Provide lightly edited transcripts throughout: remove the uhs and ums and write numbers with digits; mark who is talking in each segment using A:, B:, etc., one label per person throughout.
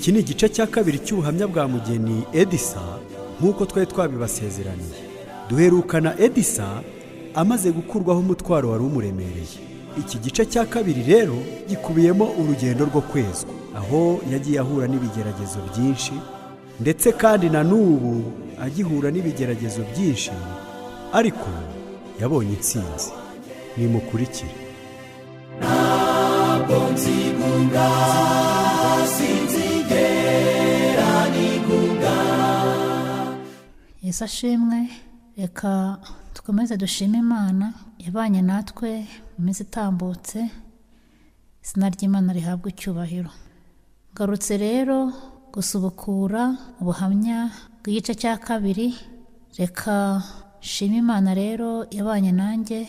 A: Iki ni igice cya kabiri cy'ubuhamya bwa Mugeni Edisa nk'uko twari twabibasezeraniye. Duherukana Edisa amaze gukurwaho umutwaro wari umuremereye. Iki gice cya kabiri rero gikubiyemo urugendo rwo kwezwa, aho yagiye ahura n'ibigeragezo byinshi, ndetse kandi na n'ubu agihura n'ibigeragezo byinshi, ariko yabonye intsinzi. Nimukurikire.
B: Ntabwo nzigunga, sinzigera nigunga.
C: Yesu ashimwe. Reka dukomeze dushime Imana yabanye natwe mu minsi itambutse. Izina ry'Imana rihabwa icyubahiro. Ngarutse rero gusubukura ubuhamya bw'igice cya kabiri. Reka nshime Imana rero yabanye nanjye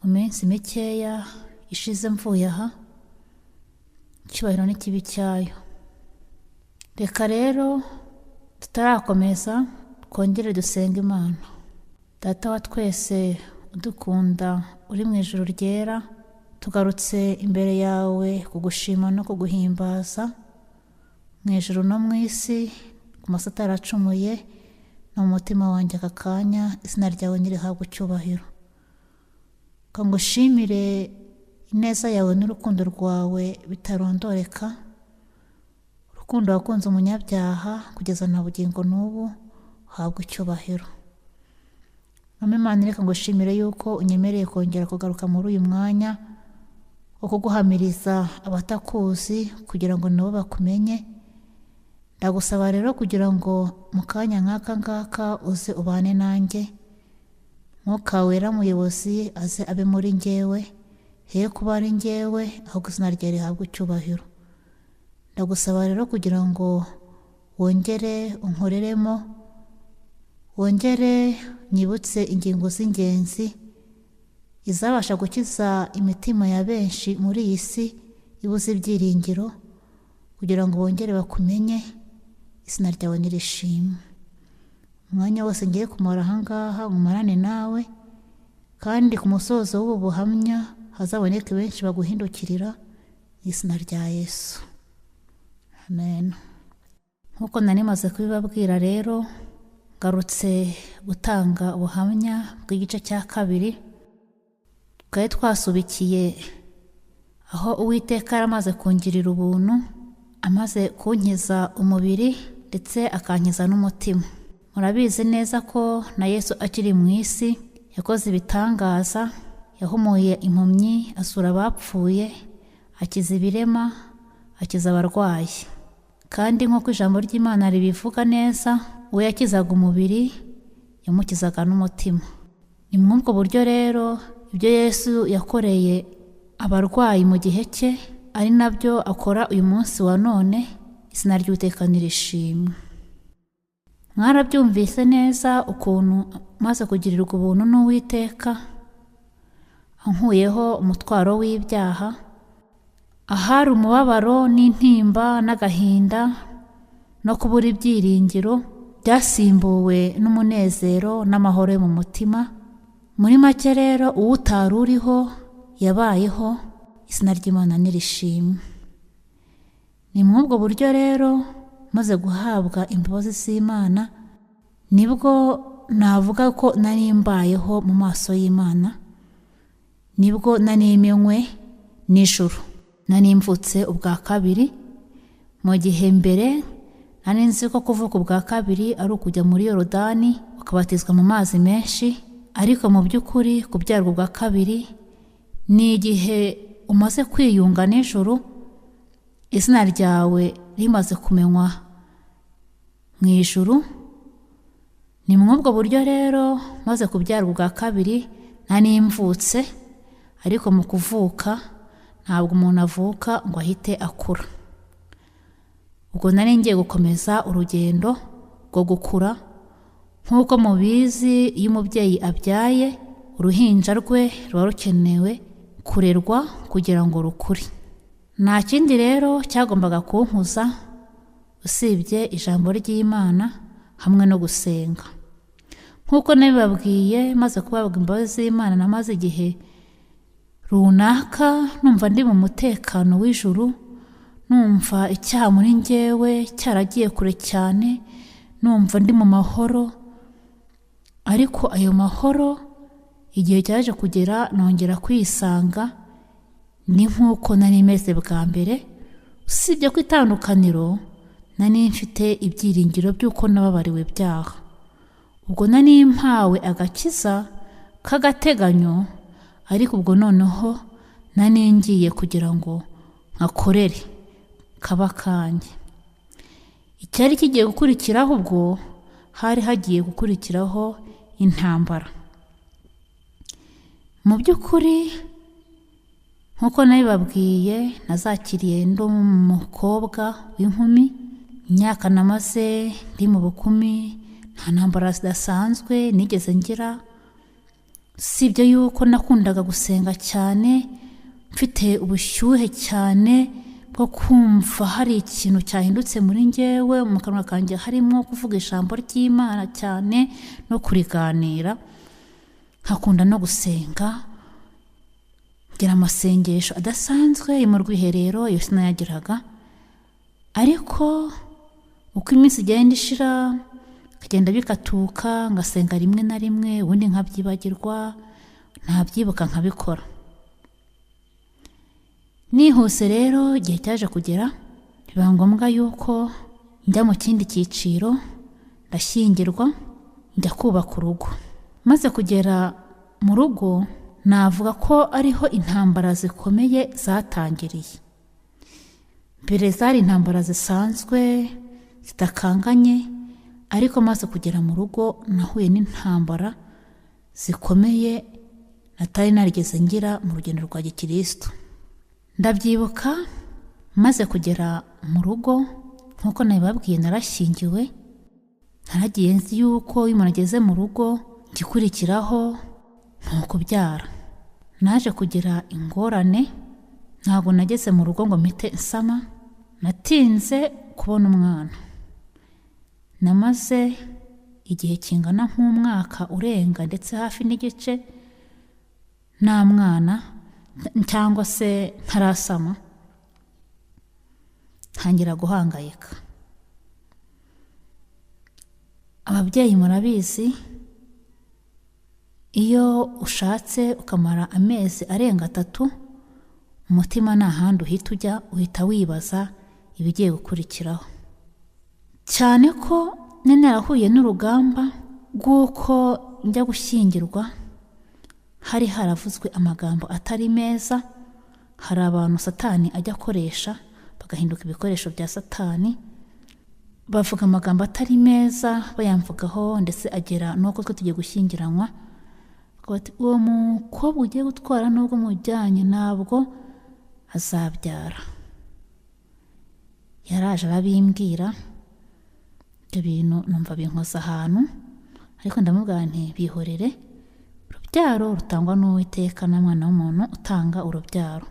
C: mu minsi mikeya ishize mvuye aha. Icyubahiro n'ikibi cyayo. Reka rero tutarakomeza twongere dusenge Imana. Data wa twese udukunda uri mu ijuru ryera, tugarutse imbere yawe kugushima no kuguhimbaza. Mu ijuru no mu isi, ku maso ataracumuye no mu mutima wanjye aka kanya, izina ryawe ntirihabwe icyubahiro. Reka ngushimire ineza yawe n'urukundo rwawe bitarondoreka, urukundo wakunze umunyabyaha kugeza na bugingo n'ubu, uhabwe icyubahiro. Mama Imana, reka ngushimire yuko unyemereye kongera kugaruka muri uyu mwanya wo kuguhamiriza abatakuzi kugira ngo nabo bakumenye. Ndagusaba rero kugira ngo mu kanya nk'aka ngaka uze ubane nanjye, Mwuka Wera muyobozi aze abe muri njyewe, he kuba ari njyewe, ahubwo izina ryawe rihabwe icyubahiro. Ndagusaba rero kugira ngo wongere unkoreremo, wongere nyibutse ingingo z'ingenzi izabasha gukiza imitima ya benshi muri iyi si ibuze ibyiringiro, kugira ngo bongere bakumenye. Izina ryawe nirishimwe. Umwanya wose ngiye kumara ahangaha nkumarane nawe, kandi ku musozo w'ubu buhamya hazaboneke benshi baguhindukirira. Izina rya Yesu, amen. Nk'uko nari maze kubibabwira rero, ngarutse gutanga ubuhamya bw'igice cya kabiri. Twari twasubikiye aho Uwiteka yari amaze kungirira ubuntu, amaze kunkiza umubiri ndetse akankiza n'umutima. Murabizi neza ko na Yesu akiri mu isi yakoze ibitangaza, yahumuye impumyi, asura abapfuye, akiza ibirema, akiza abarwayi. Kandi nk'uko ijambo ry'Imana ribivuga neza, uwo yakizaga umubiri yamukizaga n'umutima. Ni muri ubwo buryo rero ibyo Yesu yakoreye abarwayi mu gihe cye ari nabyo akora uyu munsi wa none. Izina ry'Uwiteka nirishimwe. Mwarabyumvise neza ukuntu maze kugirirwa ubuntu n'Uwiteka ankuyeho umutwaro w'ibyaha, ahari umubabaro n'intimba n'agahinda no kubura ibyiringiro byasimbuwe n'umunezero n'amahoro yo mu mutima. Muri make rero, uwo utari uriho yabayeho. Izina ry'Imana nirishimwe. Ni muri ubwo buryo rero maze guhabwa imbabazi z'Imana, nibwo navuga ko nari mbayeho mu maso y'Imana, nibwo nari n'ijuru, nari mvutse ubwa kabiri. Mu gihe mbere nari nzi ko kuvuka ubwa kabiri ari ukujya muri Yorodani ukabatizwa mu mazi menshi, ariko mu by'ukuri kubyarwa ubwa kabiri ni igihe umaze kwiyunga n'ijuru, izina ryawe rimaze kumenywa mu ijuru. Ni muri ubwo buryo rero maze kubyarwa ubwa kabiri nari mvutse, ariko mu kuvuka ntabwo umuntu avuka ngo ahite akura. Ubwo nari ngiye gukomeza urugendo rwo gukura. Nk'uko mubizi, iyo umubyeyi abyaye uruhinja rwe ruba rukenewe kurerwa kugira ngo rukure. Nta kindi rero cyagombaga kunkuza usibye ijambo ry'Imana hamwe no gusenga. Nk'uko nabibabwiye, maze kubabwa imbabazi z'Imana, namaze igihe runaka numva ndi mu mutekano w'ijuru. Numva icyaha muri njyewe cyaragiye kure cyane, numva ndi mu mahoro. Ariko ayo mahoro igihe cyaje kugera nongera kwisanga ni nk'uko nari meze bwa mbere, usibye ko itandukaniro nari mfite ibyiringiro by'uko nababariwe ibyaha. Ubwo nari mpawe agakiza k'agateganyo, ariko ubwo noneho nari ngiye kugira ngo nkakorere kaba kanjye. Icyari kigiye gukurikiraho ubwo hari hagiye gukurikiraho intambara. Mu by'ukuri nk'uko nabibabwiye, nazakiriye ndi umukobwa w'inkumi. Imyaka namaze ndi mu bukumi nta ntambara zidasanzwe nigeze ngira, usibye yuko nakundaga gusenga cyane, mfite ubushyuhe cyane bwo kumva hari ikintu cyahindutse muri njyewe, mu kanwa kanjye harimo kuvuga ijambo ry'Imana cyane no kuriganira. Nkakunda no gusenga, ngira amasengesho adasanzwe yo mu rwiherero, iyo sinayagiraga. Ariko uko iminsi igenda ishira bikagenda bikatuka, ngasenga rimwe na rimwe, ubundi nkabyibagirwa, ntabyibuka nkabikora. Nihuse rero igihe cyaje kugera biba ngombwa yuko njya mu kindi cyiciro, ndashyingirwa, njya kubaka urugo. Maze kugera mu rugo navuga ko ariho intambara zikomeye zatangiriye. Mbere zari intambara zisanzwe zidakanganye, ariko maze kugera mu rugo nahuye n'intambara zikomeye natari narigeze ngira mu rugendo rwa gikirisitu. Ndabyibuka maze kugera mu rugo nk'uko nabibabwiye narashyingiwe, naragiye nzi yuko iyo umuntu ageze mu rugo igikurikiraho ni ukubyara. Naje kugira ingorane, ntabwo nageze mu rugo ngo mpite nsama, natinze kubona umwana. Namaze igihe kingana nk'umwaka urenga ndetse hafi n'igice nta mwana cyangwa se ntarasama, ntangira guhangayika. Ababyeyi murabizi, iyo ushatse ukamara amezi arenga 3, umutima nta handi uhita ujya, uhita wibaza ibigiye gukurikiraho. Cyane ko nari narahuye n'urugamba rw'uko njya gushyingirwa, hari haravuzwe amagambo atari meza, hari abantu satani ajya akoresha bagahinduka ibikoresho bya satani, bavuga amagambo atari meza bayamvugaho, ndetse agera n'uko twe tugiye gushyingiranwa, bati uwo mukobwa ugiye gutwara nubwo mujyanye ntabwo azabyara. Yaraje arabimbwira, ibyo bintu numva binkoza ahantu, ariko ndamubwira nti bihorere, urubyaro rutangwa n'Uwiteka na mwana w'umuntu utanga urubyaro.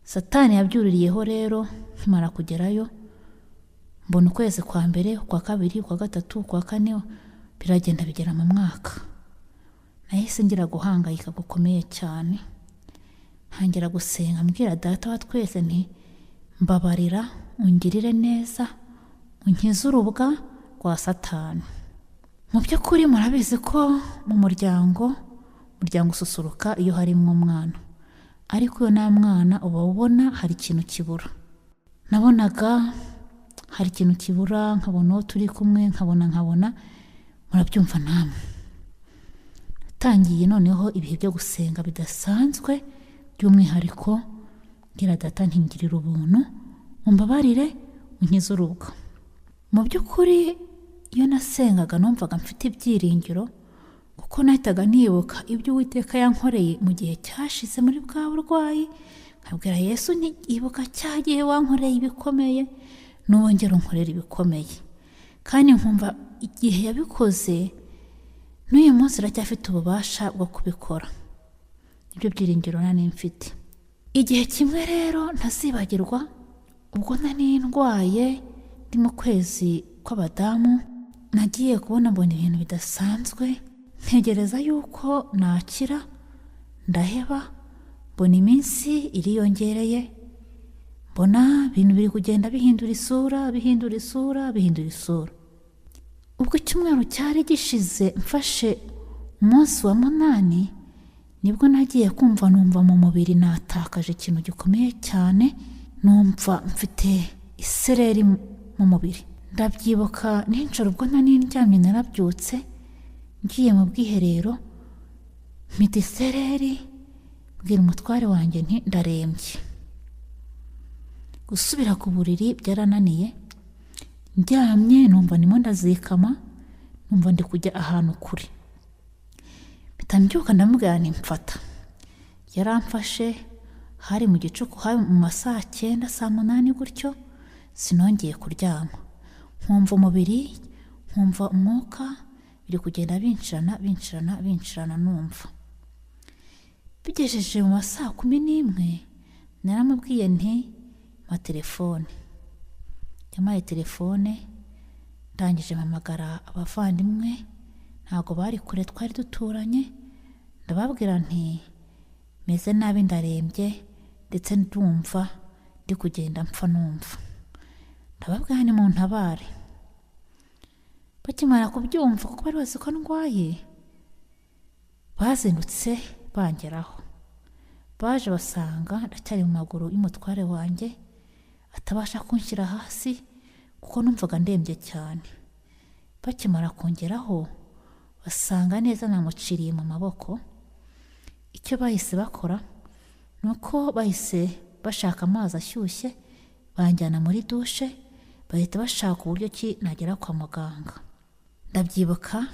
C: Satani yabyuririyeho rero, nkimara kugerayo mbona ukwezi kwa mbere, ukwa kabiri, ukwa gatatu, ukwa kane, biragenda bigera mu mwaka. Nahise ngira guhangayika gukomeye cyane, ntangira gusenga mbwira data wa twese nti mbabarira, ungirire neza, unkize urubwa rwa satani. Mu by'ukuri murabizi ko mu muryango, umuryango ususuruka iyo harimo umwana, ariko iyo nta mwana uba ubona hari ikintu kibura. Nabonaga hari ikintu kibura, nkabona uwo turi kumwe, nkabona murabyumva namwe. Natangiye noneho ibihe byo gusenga bidasanzwe, by'umwihariko mbwira data nti ngirira ubuntu, umbabarire, unkize urubwa. Mu by'ukuri iyo nasengaga numvaga mfite ibyiringiro, kuko nahitaga nibuka ibyo Uwiteka yankoreye mu gihe cyashize muri bwa burwayi, nkabwira Yesu nti ibuka cya gihe wankoreye ibikomeye, n'uwongera unkorera ibikomeye. Kandi nkumva igihe yabikoze n'uyu munsi iracyafite ububasha bwo kubikora. Nibyo byiringiro nari mfite. Igihe kimwe rero ntazibagirwa, ubwo nari ndwaye ndi mu kwezi kw'abadamu, nagiye kubona mbona ibintu bidasanzwe, ntegereza yuko nakira, ndaheba, mbona iminsi iriyongereye, Mbona ibintu biri kugenda bihindura isura, bihindura isura, bihindura isura. Ubwo icyumweru cyari gishize mfashe umunsi wa 8, nibwo nagiye kumva numva mu mubiri natakaje ikintu gikomeye cyane, numva mfite isereri mu mubiri. Ndabyibuka nijoro ubwo nari ndyamye narabyutse ngiye mu bwiherero, mpita isereri, mbwira umutware wanjye nti ndarembye. Gusubira ku buriri byarananiye, ndyamye numva ndimo ndazikama, numva ndi kujya ahantu kure. Mpita mbyuka ndamubwira nti mfata. Yaramfashe, hari mu gicuku, hari mu ma saa 9, saa 8 gutyo, sinongeye kuryama. Nkumva umubiri, nkumva umwuka biri kugenda binshirana, binshirana, binshirana numva. Bigejeje mu ma saa 11, naramubwiye nti mpa telefone. Yampaye telefone, ndangije mpamagara abavandimwe, ntabwo bari kure twari duturanye, ndababwira nti meze nabi ndarembye ndetse ndumva ndi kugenda mpfa numva. Ndababwira nti muntabare. Bakimara kubyumva kuko bari bazi ko ndwaye, bazindutse bangeraho. Baje basanga ndacyari mu maguru y'umutware wanjye, atabasha kunshyira hasi kuko numvaga ndembye cyane. Bakimara kongeraho basanga neza namuciriye mu maboko. Icyo bahise bakora ni uko bahise bashaka amazi ashyushye banjyana muri dushe, bahita bashaka uburyo ki nagera kwa muganga. Ndabyibuka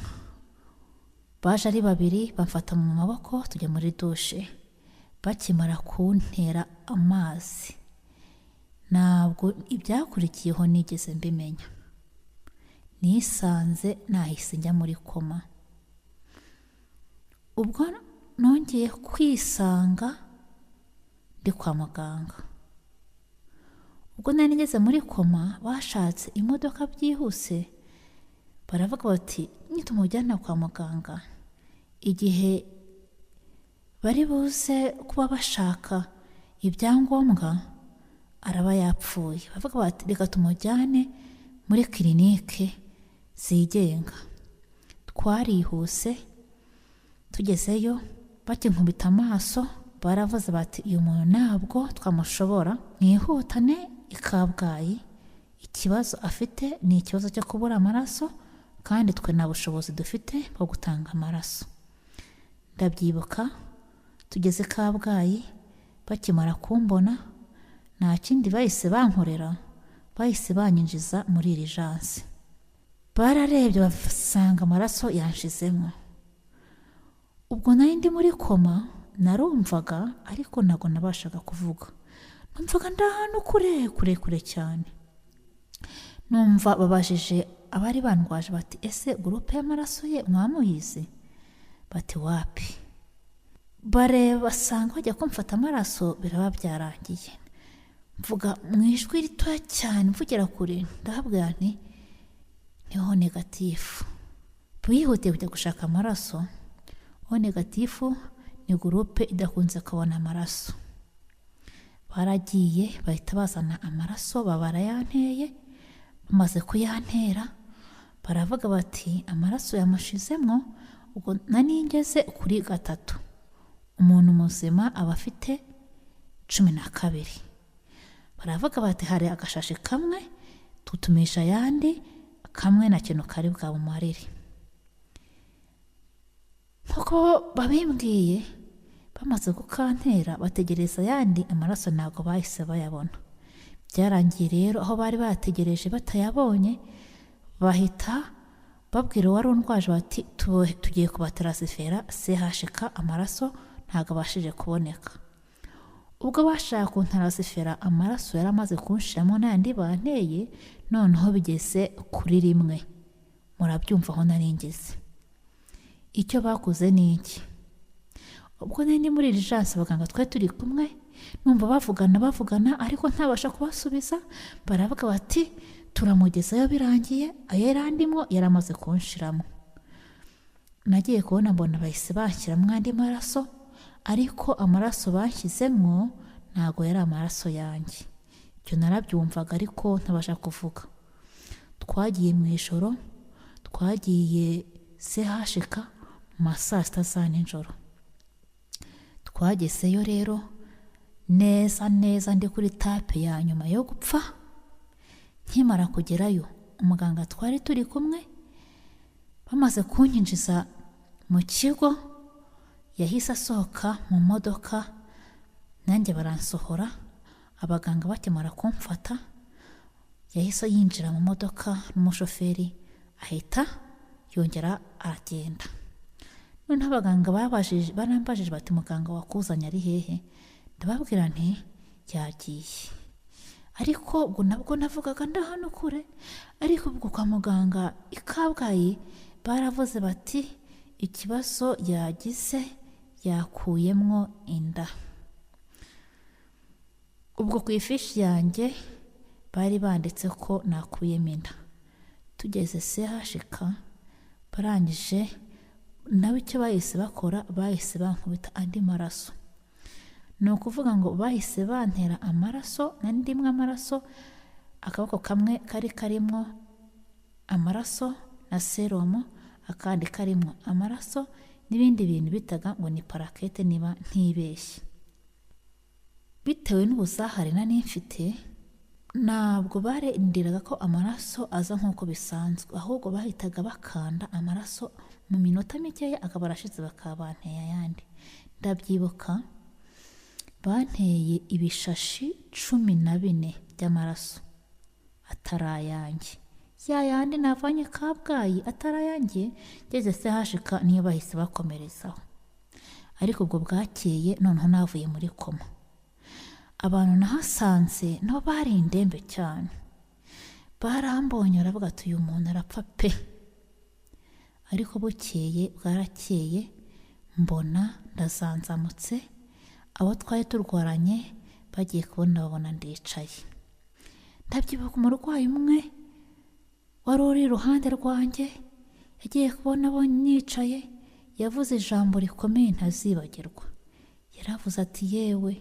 C: baje ari babiri bamfata mu maboko tujya muri dushe. Bakimara kuntera amazi, ntabwo ibyakurikiyeho nigeze mbimenya. Nisanze nahise njya muri koma. Ubwo nongeye kwisanga ndi kwa muganga. Ubwo nari ngeze muri koma, bashatse imodoka byihuse, baravuga bati nitumujyana kwa muganga, igihe bari buze kuba bashaka ibyangombwa araba yapfuye. Bavuga bati reka tumujyane muri kirinike zigenga. Twarihuse tugezeyo, bakinkubita amaso baravuze bati uyu muntu ntabwo twamushobora, mwihutane i Kabgayi, ikibazo afite ni ikibazo cyo kubura amaraso kandi twe nta bushobozi dufite bwo gutanga amaraso. Ndabyibuka tugeze Kabgayi, bakimara kumbona nta kindi bahise bankorera, bahise banyinjiza muri irijanse. Bararebye basanga amaraso yanshizemo. Ubwo nari ndi muri koma, narumvaga ariko ntabwo nabashaga kuvuga. Numvaga ndi ahantu kure kure kure cyane. Numva babajije abari bandwaje bati ese gurupe y'amaraso ye mwamuyizi? Bati wapi. Bareba basanga bajya kumfata amaraso biraba byarangiye. Mvuga mu ijwi ritoya cyane mvugira kure, ndababwira nti niho negatifu. Bihutiye kujya gushaka amaraso. O negatifu ni gurupe idakunze kubona amaraso. Baragiye bahita bazana amaraso barayanteye, bamaze kuyantera baravuga bati amaraso yamushizemo. Ubwo nari ngeze kuri 3, umuntu muzima aba afite 12. Baravuga bati hari agashashi kamwe tutumisha ayandi, kamwe na kintu kari bwabumarire. Nkuko babimbwiye, bamaze kukantera bategereza ayandi amaraso ntabwo bahise bayabona. Byarangiye rero aho bari bategereje batayabonye, bahita babwira uwari undwaje bati tugiye kubatarasifera CHK, amaraso ntabwo abashije kuboneka. Ubwo bashaka kuntarasifera amaraso yari amaze kunshiramo n'ayandi banteye, noneho bigeze kuri 1. Murabyumva aho nari ngeze. Icyo bakoze ni iki? Ubwo nari ndi muri irijanse, abaganga twari turi kumwe, numva bavugana ariko ntabasha kubasubiza. Baravuga bati turamugezayo birangiye, ayo yari andimo yari amaze kunshiramo. Nagiye kubona mbona bahise banshyiramo andi maraso, ariko amaraso banshyizemo ntabwo yari amaraso yanjye. Ibyo narabyumvaga ariko ntabasha kuvuga. Twagiye mu ijoro, twagiye CHK mu ma saa sita za nijoro. Twagezeyo rero neza neza ndi kuri tape ya nyuma yo gupfa. Nkimara kugerayo, umuganga twari turi kumwe bamaze kunyinjiza mu kigo, yahise asohoka mu modoka, nanjye baransohora. Abaganga bakimara kumfata, yahise yinjira mu modoka n'umushoferi, ahita yongera aragenda. Noneho abaganga barambajije bati: "Muganga wakuzanye ari hehe?" Ndababwira nti: "Yagiye." Ariko ubwo nabwo navugaga ndahano kure. Ariko ubwo kwa muganga i Kabgayi baravuze bati: "Ikibazo yagize, yakuyemwo inda." Ubwo ku ifishi yanjye bari banditse ko nakuyemo inda. Tugeze CHK, barangije nawe icyo bahise bakora, bahise bankubita andi maraso. Ni ukuvuga ngo bahise bantera amaraso, nari ndimwo amaraso, akaboko kamwe kari karimo amaraso na serumu, akandi karimo amaraso n'ibindi bintu bitaga ngo ni plaquettes niba ntibeshye. Bitewe n'ubuzahare nari mfite, ntabwo barindiraga ko amaraso aza nk'uko bisanzwe, ahubwo bahitaga bakanda amaraso mu minota mikeya akaba arashize, bakaba banteye ayandi. Ndabyibuka banteye ibishashi 14 by'amaraso atari ayanjye, ya yandi navanye Kabgayi atari ayanjye. Ngeze CHK niyo bahise bakomerezaho. Ariko ubwo bwakeye noneho navuye muri koma, abantu nahasanze nabo bari indembe cyane. Barambonye baravuga ati: "Uyu muntu arapfa pe." Ariko bukeye bwarakeye, mbona ndazanzamutse. Abo twari turwaranye bagiye kubona babona ndicaye. Ndabyibuka umurwayi umwe wari uri iruhande rwanjye yagiye kubona abonye nicaye, yavuze ijambo rikomeye ntazibagirwa. Yaravuze ati: "Yewe,"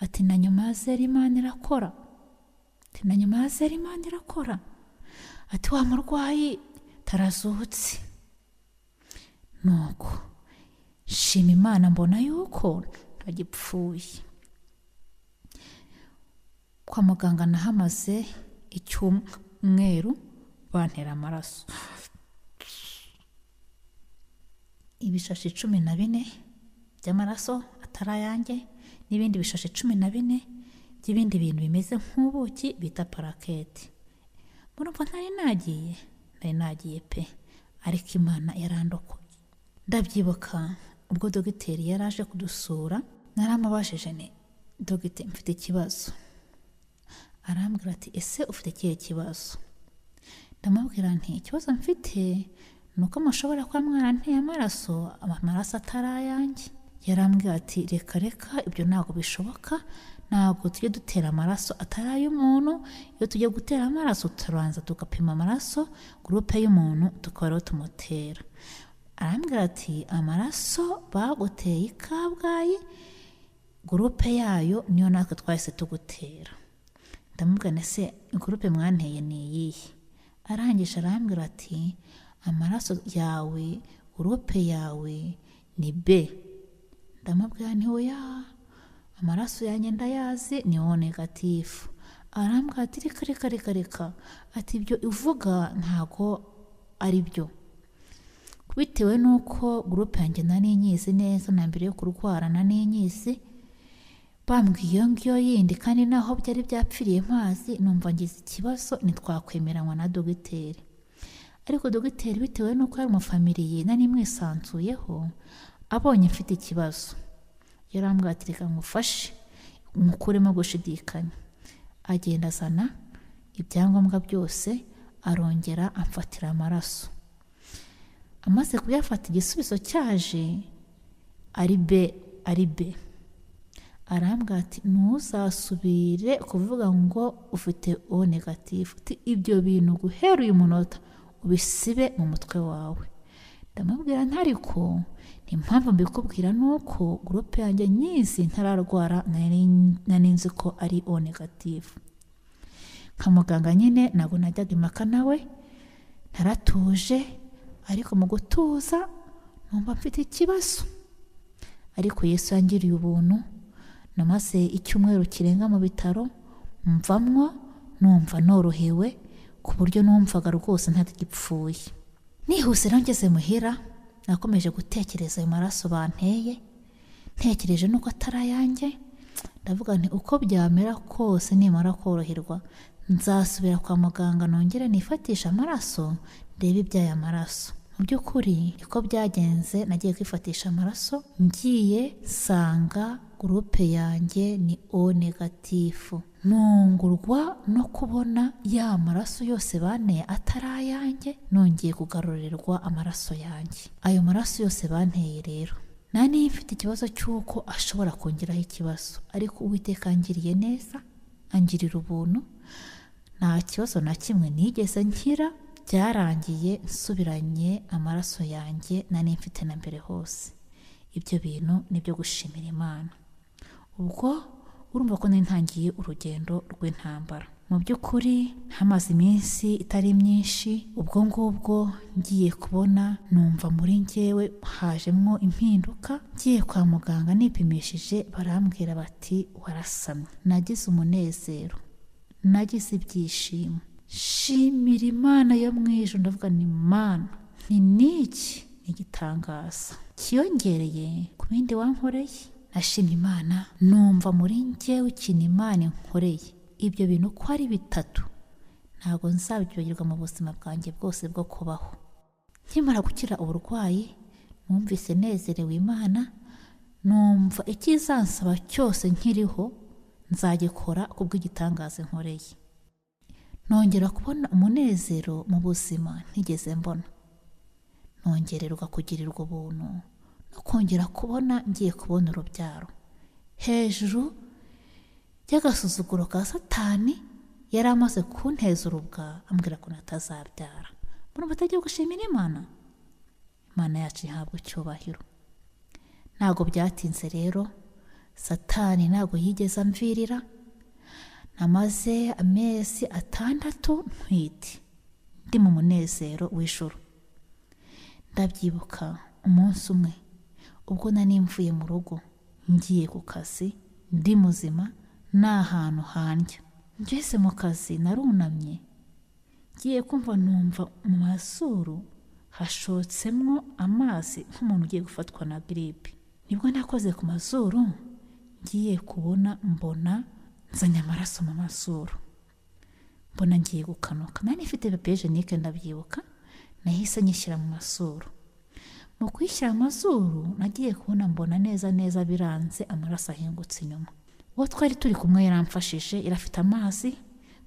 C: ati, "na nyuma ya zero Imana irakora." Ati: "Na nyuma ya zero Imana irakora." Ati: "Wa murwayi tarazutse." Nuko nshima Imana, mbona yuko ntagipfuye. Kwa muganga nahamaze icyumweru bantera amaraso, ibishashi 14 by'amaraso atari ayanjye n'ibindi bishashi 14 by'ibindi bintu bimeze nk'ubuki bita plaquettes. Murumva ntari nagiye, nari nagiye pe, ariko Imana yarandokoye. Ndabyibuka ubwo dogiteri yari aje kudusura, naramubajije ni: "Dogiteri, mfite ikibazo." Arambwira ati: "Ese ufite ikihe kibazo?" Ndamubwira nti: "Ikibazo mfite ni uko mushobora kuba mwaranteye amaraso, amaraso atari ayanjye." Yarambwira ati: "Reka reka, ibyo ntabwo bishoboka, ntabwo tujye dutera amaraso atari ay'umuntu. Iyo tugiye gutera amaraso turabanza tugapima amaraso, groupe y'umuntu, tukaba ariyo tumutera." Arambwira ati: "Amaraso baguteye i Kabgayi, groupe yayo niyo natwe twahise tugutera." Ndamubwira nti: "Ese groupe mwanteye ni iyihe?" Arangije arambwira ati: "Amaraso yawe, groupe yawe ni B." Ndamubwira nti: "Oya, amaraso yanjye ndayazi, ni O négatif." Arambwira ati: "Reka reka reka reka," ati: "Ibyo uvuga ntago ari byo." Bitewe n'uko groupe yanjye nari nyizi neza na mbere yo kurwara nari nyizi, bambwiye iyo ngiyo yindi kandi naho byari byapfiriye mpazi, numva ngize ikibazo, ntitwakwemeranywa na dogiteri. Ariko dogiteri, bitewe n'uko yari umufamiliye nari mwisanzuyeho, abonye mfite ikibazo yarambwira ati: "Reka ngufashe mukuremo gushidikanya." Agenda azana ibyangombwa byose, arongera amfatira amaraso. Amaze kuyafata, igisubizo cyaje ari B, ari B. Arambwira ati: "Ntuzasubire kuvuga ngo ufite O négatif, ibyo bintu guhera uyu munota ubisibe mu mutwe wawe." Ndamubwira ntariko impamvu mbikubwira ni uko groupe yanjye nyizi ntararwara, nari nzi ko ari O négatif. Nka muganga nyine ntabwo najyaga impaka nawe, naratuje, ariko mu gutuza numva mfite ikibazo. Ariko Yesu yangiriye ubuntu, namaze icyumweru kirenga mu bitaro, mvamwo numva norohewe ku buryo numvaga rwose ntagipfuye. Nihuse rero ngeze muhira, nakomeje gutekereza ayo maraso banteye, ntekereje nuko atari ayanjye, ndavuga nti uko byamera kose nimara koroherwa nzasubira kwa muganga nongere nifatishe amaraso ndebe iby'aya maraso. Mu by'ukuri niko byagenze, nagiye kwifatisha amaraso, ngiye nsanga gurupe yanjye ni O negatifu. Ntungurwa no kubona ya maraso yose banteye atari ayanjye, nongeye kugarurirwa amaraso yanjye. Ayo maraso yose banteye rero nani mfite ikibazo cy'uko ashobora kongeraho ikibazo, ariko Uwiteka angiriye neza, angirira ubuntu, nta kibazo na kimwe nigeze ngira. Byarangiye nsubiranye amaraso yanjye nari mfite na mbere hose. Ibyo bintu ni ibyo gushimira Imana. Ubwo urumva ko nari ntangiye urugendo rw'intambara. Mu by'ukuri hamaze iminsi itari myinshi, ubwo ngubwo ngiye kubona numva muri njyewe hajemwo impinduka. Ngiye kwa muganga nipimishije barambwira bati warasamye. Nagize umunezero, nagize ibyishimo, shimira Imana yo mu ijuru, ndavuga ni Mana, ni niki ni igitangaza kiyongereye ku bindi wankoreye. Nashimye Imana, numva muri njyewe ikintu Imana inkoreye. Ibyo bintu uko ari bitatu ntabwo nzabyibagirwa mu buzima bwanjye bwose bwo kubaho. Nkimara gukira uburwayi numvise nezerewe Imana, numva ikizansaba cyose nkiriho nzagikora kubw'igitangaza nkoreye. Nongera kubona umunezero mu buzima ntigeze mbona, nongererwa kugirirwa ubuntu no kongera kubona ngiye kubona urubyaro. Hejuru y'agasuzuguro ka Satani yari amaze kunteza urubwa, ambwira ko natazabyara. Murumva atagiye gushimira Imana? Imana yacu ihabwa icyubahiro. Ntabwo byatinze rero, Satani ntabwo yigeze amvirira. Namaze amezi 6 ntwite, ndi mu munezero w'ijuru. Ndabyibuka umunsi umwe ubwo nari mvuye mu rugo ngiye ku kazi, ndi muzima, nta hantu handya. Ngeze mu kazi narunamye, ngiye kumva numva mu mazuru hashotsemwo amazi nk'umuntu ugiye gufatwa na giripe. Nibwo nakoze ku mazuru, ngiye kubona mbona nzanye amaraso mu mazuru, mbona ngiye gukanuka. Nari mfite papier hygiénique ndabyibuka, nahise nyishyira mu mazuru. Mu kuyishyira mu mazuru nagiye kubona mbona neza neza biranze, amaraso ahingutse inyuma. Uwo twari turi kumwe yaramfashije, irafite amazi,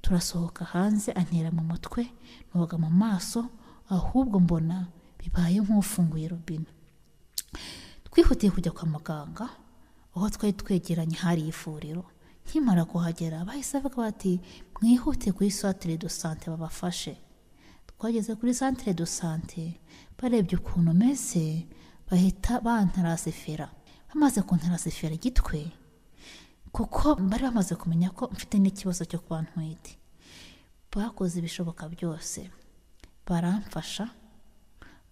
C: turasohoka hanze, antera mu mutwe, noga mu maso, ahubwo mbona bibaye nk'ufunguye robine. Twihutiye kujya kwa muganga, aho twari twegeranye hari ivuriro. Nkimara kuhagera bahise bavuga bati mwihute kuri centre de santé babafashe. Twageze kuri centre de santé, barebye ukuntu meze bahita bantarasifera. Bamaze kuntarasifera igitwe, kuko bari bamaze kumenya ko mfite n'ikibazo cyo kuba ntwite. Bakoze ibishoboka byose,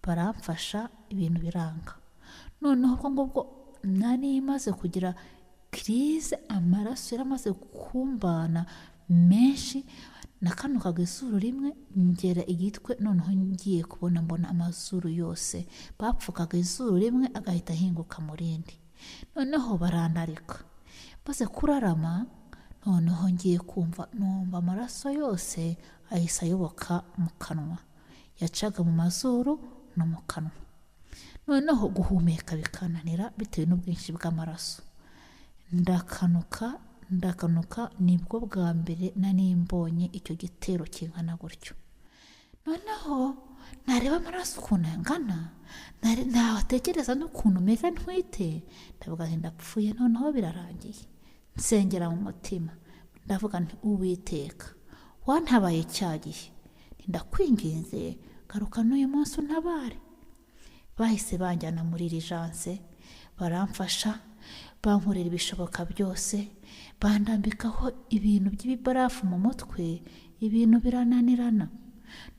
C: baramfasha ibintu biranga. Noneho ubwo ngubwo nari maze kugira crise, amaraso yaramaze kumbana menshi, nakanukaga izuru rimwe ngera igitwe. Noneho ngiye kubona mbona amazuru yose bapfukaga izuru rimwe agahita ahinguka mu rindi. Noneho barandarika, maze kurarama. Noneho ngiye kumva numva amaraso yose ahise ayoboka mu kanwa, yacaga mu mazuru no mu kanwa. Noneho guhumeka bikananira bitewe n'ubwinshi bw'amaraso. Ndakanuka, nibwo bwa mbere nari mbonye icyo gitero kingana gutyo. Noneho nareba amaraso ukuntu angana, natekereza n'ukuntu meze ntwite, ndavuga nti ndapfuye, noneho birarangiye. Nsengera mu mutima, ndavuga nti Uwiteka wantabaye cya gihe, ndakwinginze garuka n'uyu munsi untabare. Bahise banjyana muri irijanse, baramfasha, bankorera ibishoboka byose. Bandambikaho ibintu by'ibibarafu mu mutwe, ibintu birananirana.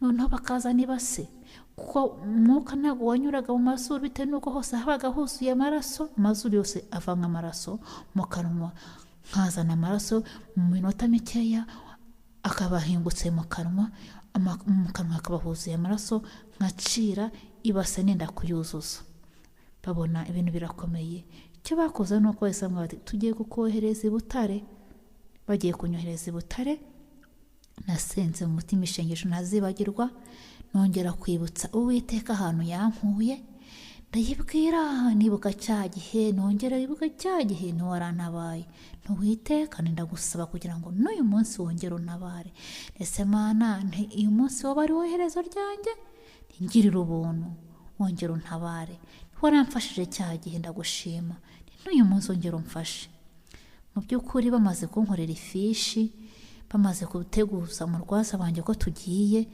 C: Noneho bakazana ibase, kuko umwuka ntabwo wanyuraga mu mazuru bitewe n'uko hose habaga huzuye amaraso, amazuru yose avanga amaraso mu kanwa, nkazana amaraso mu minota mikeya akaba ahingutse mu kanwa, mu kanwa hakaba huzuye amaraso, nkacira ibase nenda kuyuzuza. Babona ibintu birakomeye. Icyo bakoze ni uko bahise bambwira bati tugiye kukohereza i Butare. Bagiye kunyohereza i Butare, nasenze mu mutima ishengesho ntazibagirwa, nongera kwibutsa Uwiteka ahantu yankuye, ndayibwira nibuka cya gihe, nongera wibuka cya gihe ntiwarantabaye, ntiwiteka ndagusaba kugira ngo n'uyu munsi wongere untabare. Ese Mana, uyu munsi waba ari wo iherezo ryanjye? Ngirira ubuntu wongere untabare, waramfashije cya gihe ndagushima, n'uyu munsi wongere umfashe. Mu by'ukuri bamaze kunkorera ifishi, bamaze guteguza umurwaza wanjye ko tugiye,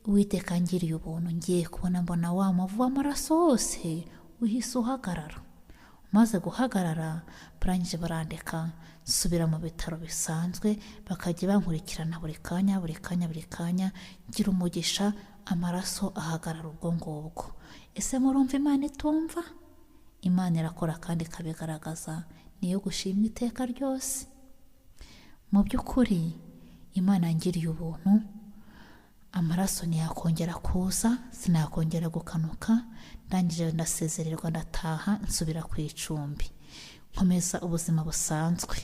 C: Uwiteka ngiriye ubuntu, ngiye kubona mbona wa muvu w'amaraso wose uhise uhagarara. Umaze guhagarara, barangije barandeka nsubira mu bitaro bisanzwe, bakajya bankurikirana buri kanya buri kanya buri kanya, ngira umugisha amaraso ahagarara ubwo ngubwo. Ese murumva Imana itumva? Imana irakora kandi ikabigaragaza, niyo gushimwa iteka ryose. Mu by'ukuri Imana yangiriye ubuntu, amaraso ntiyakongera kuza, sinakongera gukanuka, ndangije ndasezererwa ndataha nsubira ku icumbi, nkomeza ubuzima busanzwe.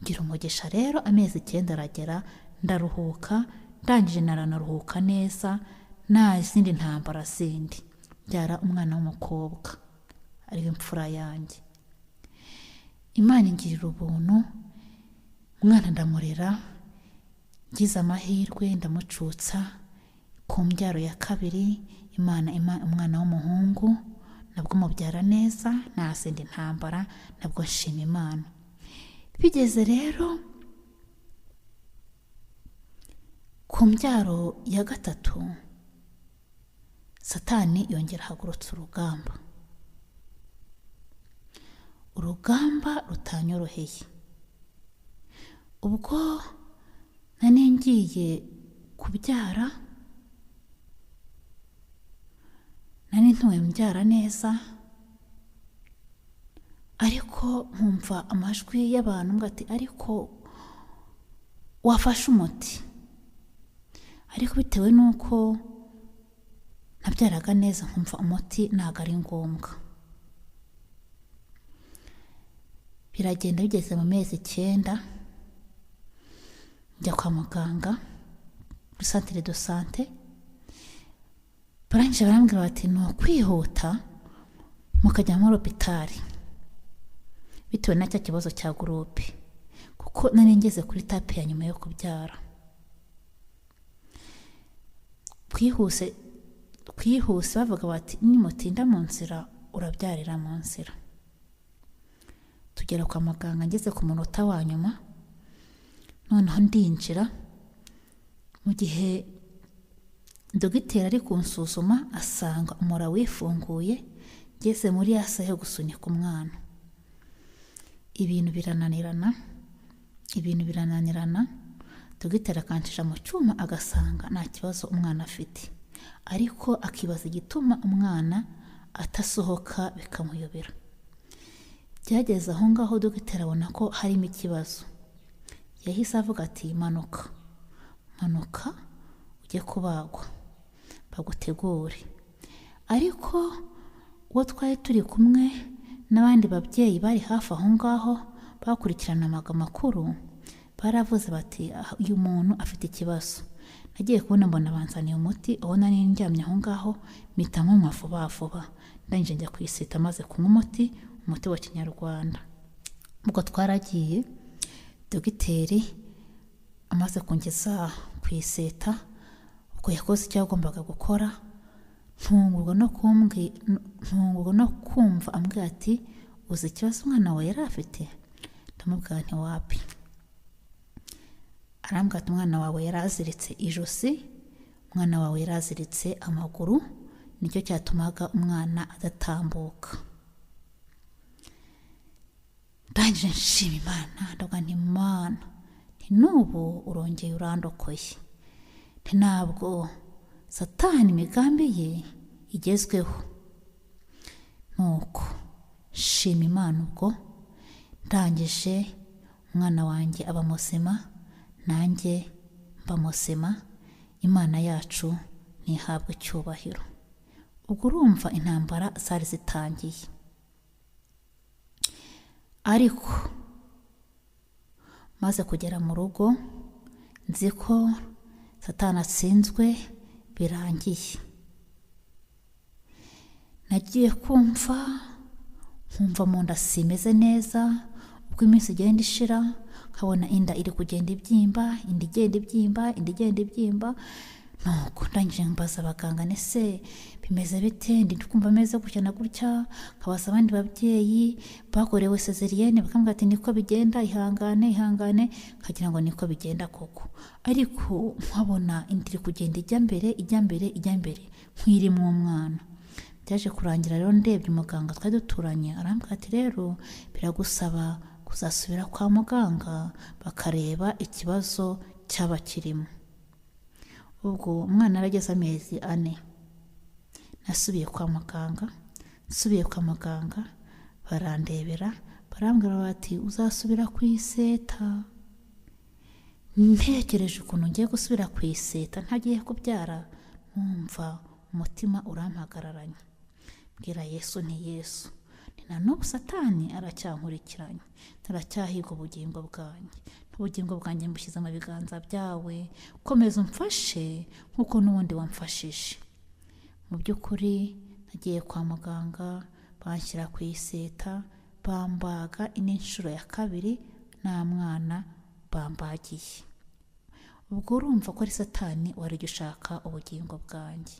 C: Ngira umugisha rero amezi 9 aragera ndaruhuka, ndangije naranaruhuka neza, nta zindi ntambara zindi. Mbyara umwana w'umukobwa ariwe imfura yanjye. Imana ingirira ubuntu, umwana ndamurera, ngize amahirwe ndamucutsa ku mbyaro ya kabiri, Imana umwana w'umuhungu nabwo mubyara neza, nta zindi ntambara, nabwo nshima Imana. Bigeze rero ku mbyaro ya gatatu, Satani yongera ahagurutsa urugamba, urugamba rutanyoroheye. Ubwo nari ngiye kubyara, nari ntuye mbyara neza, ariko nkumva amajwi y'abantu ngo ati ariko wafashe umuti. Ariko bitewe n'uko nabyaraga neza nkumva umuti ntabwo ari ngombwa. Biragenda bigeze mu mezi 9, njya kwa muganga kuri centre de sante, barangije barambwira bati ni ukwihuta mukajya muri hopitali bitewe na cya kibazo cya gurupe, kuko nari ngeze kuri tape ya nyuma yo kubyara. Twihuse bavuga bati nimutinda mu nzira urabyarira mu nzira. Tugera kwa muganga ngeze ku munota wa nyuma, noneho ndinjira. Mu gihe dogiteri ari kunsuzuma asanga umura wifunguye, ngeze muri ya saha yo gusunika umwana. Ibintu birananirana, ibintu birananirana. Dogiteri akancisha mu cyuma agasanga nta kibazo umwana afite, ariko akibaza igituma umwana atasohoka bikamuyobera. Byageze aho ngaho dogiteri abona ko harimo ikibazo, yahise avuga ati manuka, manuka ujye kubagwa bagutegure. Ariko uwo twari turi kumwe n'abandi babyeyi bari hafi aho ngaho bakurikiranaga amakuru, baravuze bati uyu muntu afite ikibazo. Nagiye kubona mbona banzaniye umuti, aho nari ndyamye aho ngaho mpita nkunywa vuba vuba, ndangije njya kwisita maze kunywa umuti, umuti wa kinyarwanda. Ubwo twaragiye, dogiteri amaze kungeza ku iseta, ubwo yakoze icyo yagombaga gukora, ntungurwa no kumva ambwira ati uzi ikibazo umwana wawe yari afite? Ndamubwira nti wapi. Arambwira ati umwana wawe yaraziritse ijosi, umwana wawe yaraziritse amaguru, nicyo cyatumaga umwana adatambuka. Ndangije nshima Imana, ndavuga nti Mana, nti n'ubu urongeye urandokoye, nti ntabwo Satani imigambi ye igezweho. Nuko nshima Imana, ubwo ndangije umwana wanjye aba muzima, nanjye mba muzima. Imana yacu ntihabwe icyubahiro. Ubwo urumva intambara zari zitangiye, ariko maze kugera mu rugo nzi ko Satani atsinzwe birangiye. Nagiye kumva nkumva mu nda simeze neza. Uko iminsi igenda ishira nkabona inda iri kugenda ibyimba, inda igenda ibyimba, inda igenda ibyimba. Nuko ndangije mbaza abaganga, nese bimeze bite, ndi kumva ameze gutya na gutya. Nkabaza abandi babyeyi bakorewe sezeriyene, bakambwira ati niko bigenda, ihangane ihangane. Nkagira ngo niko bigenda koko, ariko nkabona inda iri kugenda ijya mbere, ijya mbere, ijya mbere, nk'irimo umwana. Byaje kurangira rero ndebye umuganga twari duturanye, arambwira ati rero biragusaba kuzasubira kwa muganga bakareba ikibazo cyaba kirimo. Ubwo umwana yarageze amezi 4, nasubiye kwa muganga. Nsubiye kwa muganga barandebera, barambwira bati uzasubira ku iseta. Ntekereje ukuntu ngiye gusubira ku iseta ntagiye kubyara, numva umutima urampagararanye. Mbwira Yesu nti Yesu, ni na n'ubu Satani aracyankurikiranye, aracyahiga ubugingo bwanjye, ubugingo bwanjye mbushyize mu biganza byawe, komeza umfashe nk'uko n'ubundi wamfashije. Mu by'ukuri nagiye kwa muganga banshyira ku iseta, bambaga indi nshuro ya kabiri, nta mwana bambagiye. Ubwo urumva ko ari Satani wari ugishaka ubugingo bwanjye,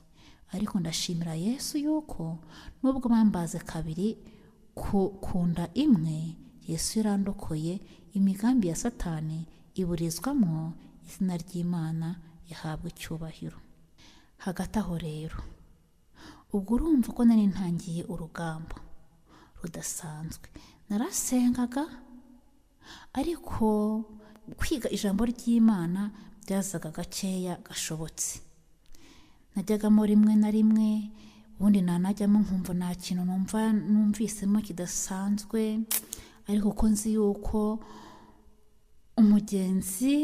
C: ariko ndashimira Yesu yuko nubwo bambaze kabiri ku nda imwe, Yesu yarandokoye, imigambi ya Satani iburizwamo, izina ry'Imana rihabwa icyubahiro. Hagati aho rero ubwo urumva ko nari ntangiye urugamba rudasanzwe. Narasengaga, ariko kwiga ijambo ry'Imana byazaga gakeya gashobotse. Najyagamo rimwe na rimwe, ubundi nanajyamo nkumva nta kintu numva numvisemo kidasanzwe, ariko ko nzi yuko umugenzi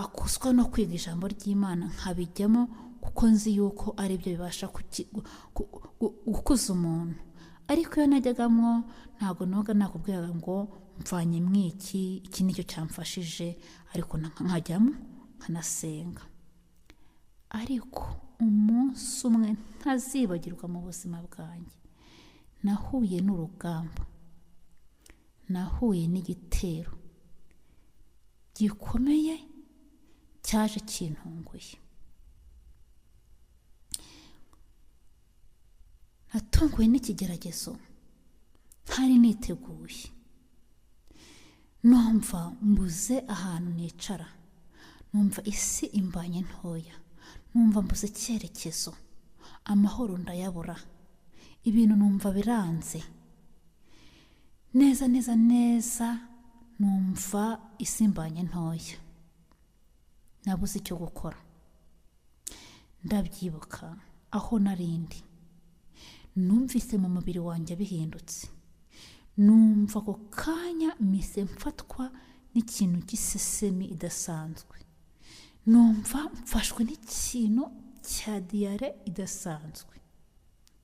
C: akuswa no kwiga ijambo ry'Imana, nkabijyamo kuko nzi yuko aribyo bibasha gukuza umuntu. Ariko iyo najyagamo ntabwo noga nakubwiraga ngo mvanye mwiki, iki nicyo cyamfashije, ariko nkajyamo nkanasenga. Ariko umunsi umwe ntazibagirwa mu buzima bwanjye, nahuye n'urugamba, nahuye n'igitero gikomeye cyaje kintunguye. Natunguwe n'ikigeragezo ntari niteguye, numva mbuze ahantu nicara, numva isi imbanye ntoya, numva mbuze icyerekezo, amahoro ndayabura, ibintu numva biranze neza neza neza, numva isi imbanye ntoya, nabuze icyo gukora. Ndabyibuka aho narindi, numvise mu mubiri wanjye bihindutse, numva ako kanya mise mfatwa n'ikintu cy'isesemi idasanzwe, numva mfashwe n'ikintu cya diyare idasanzwe,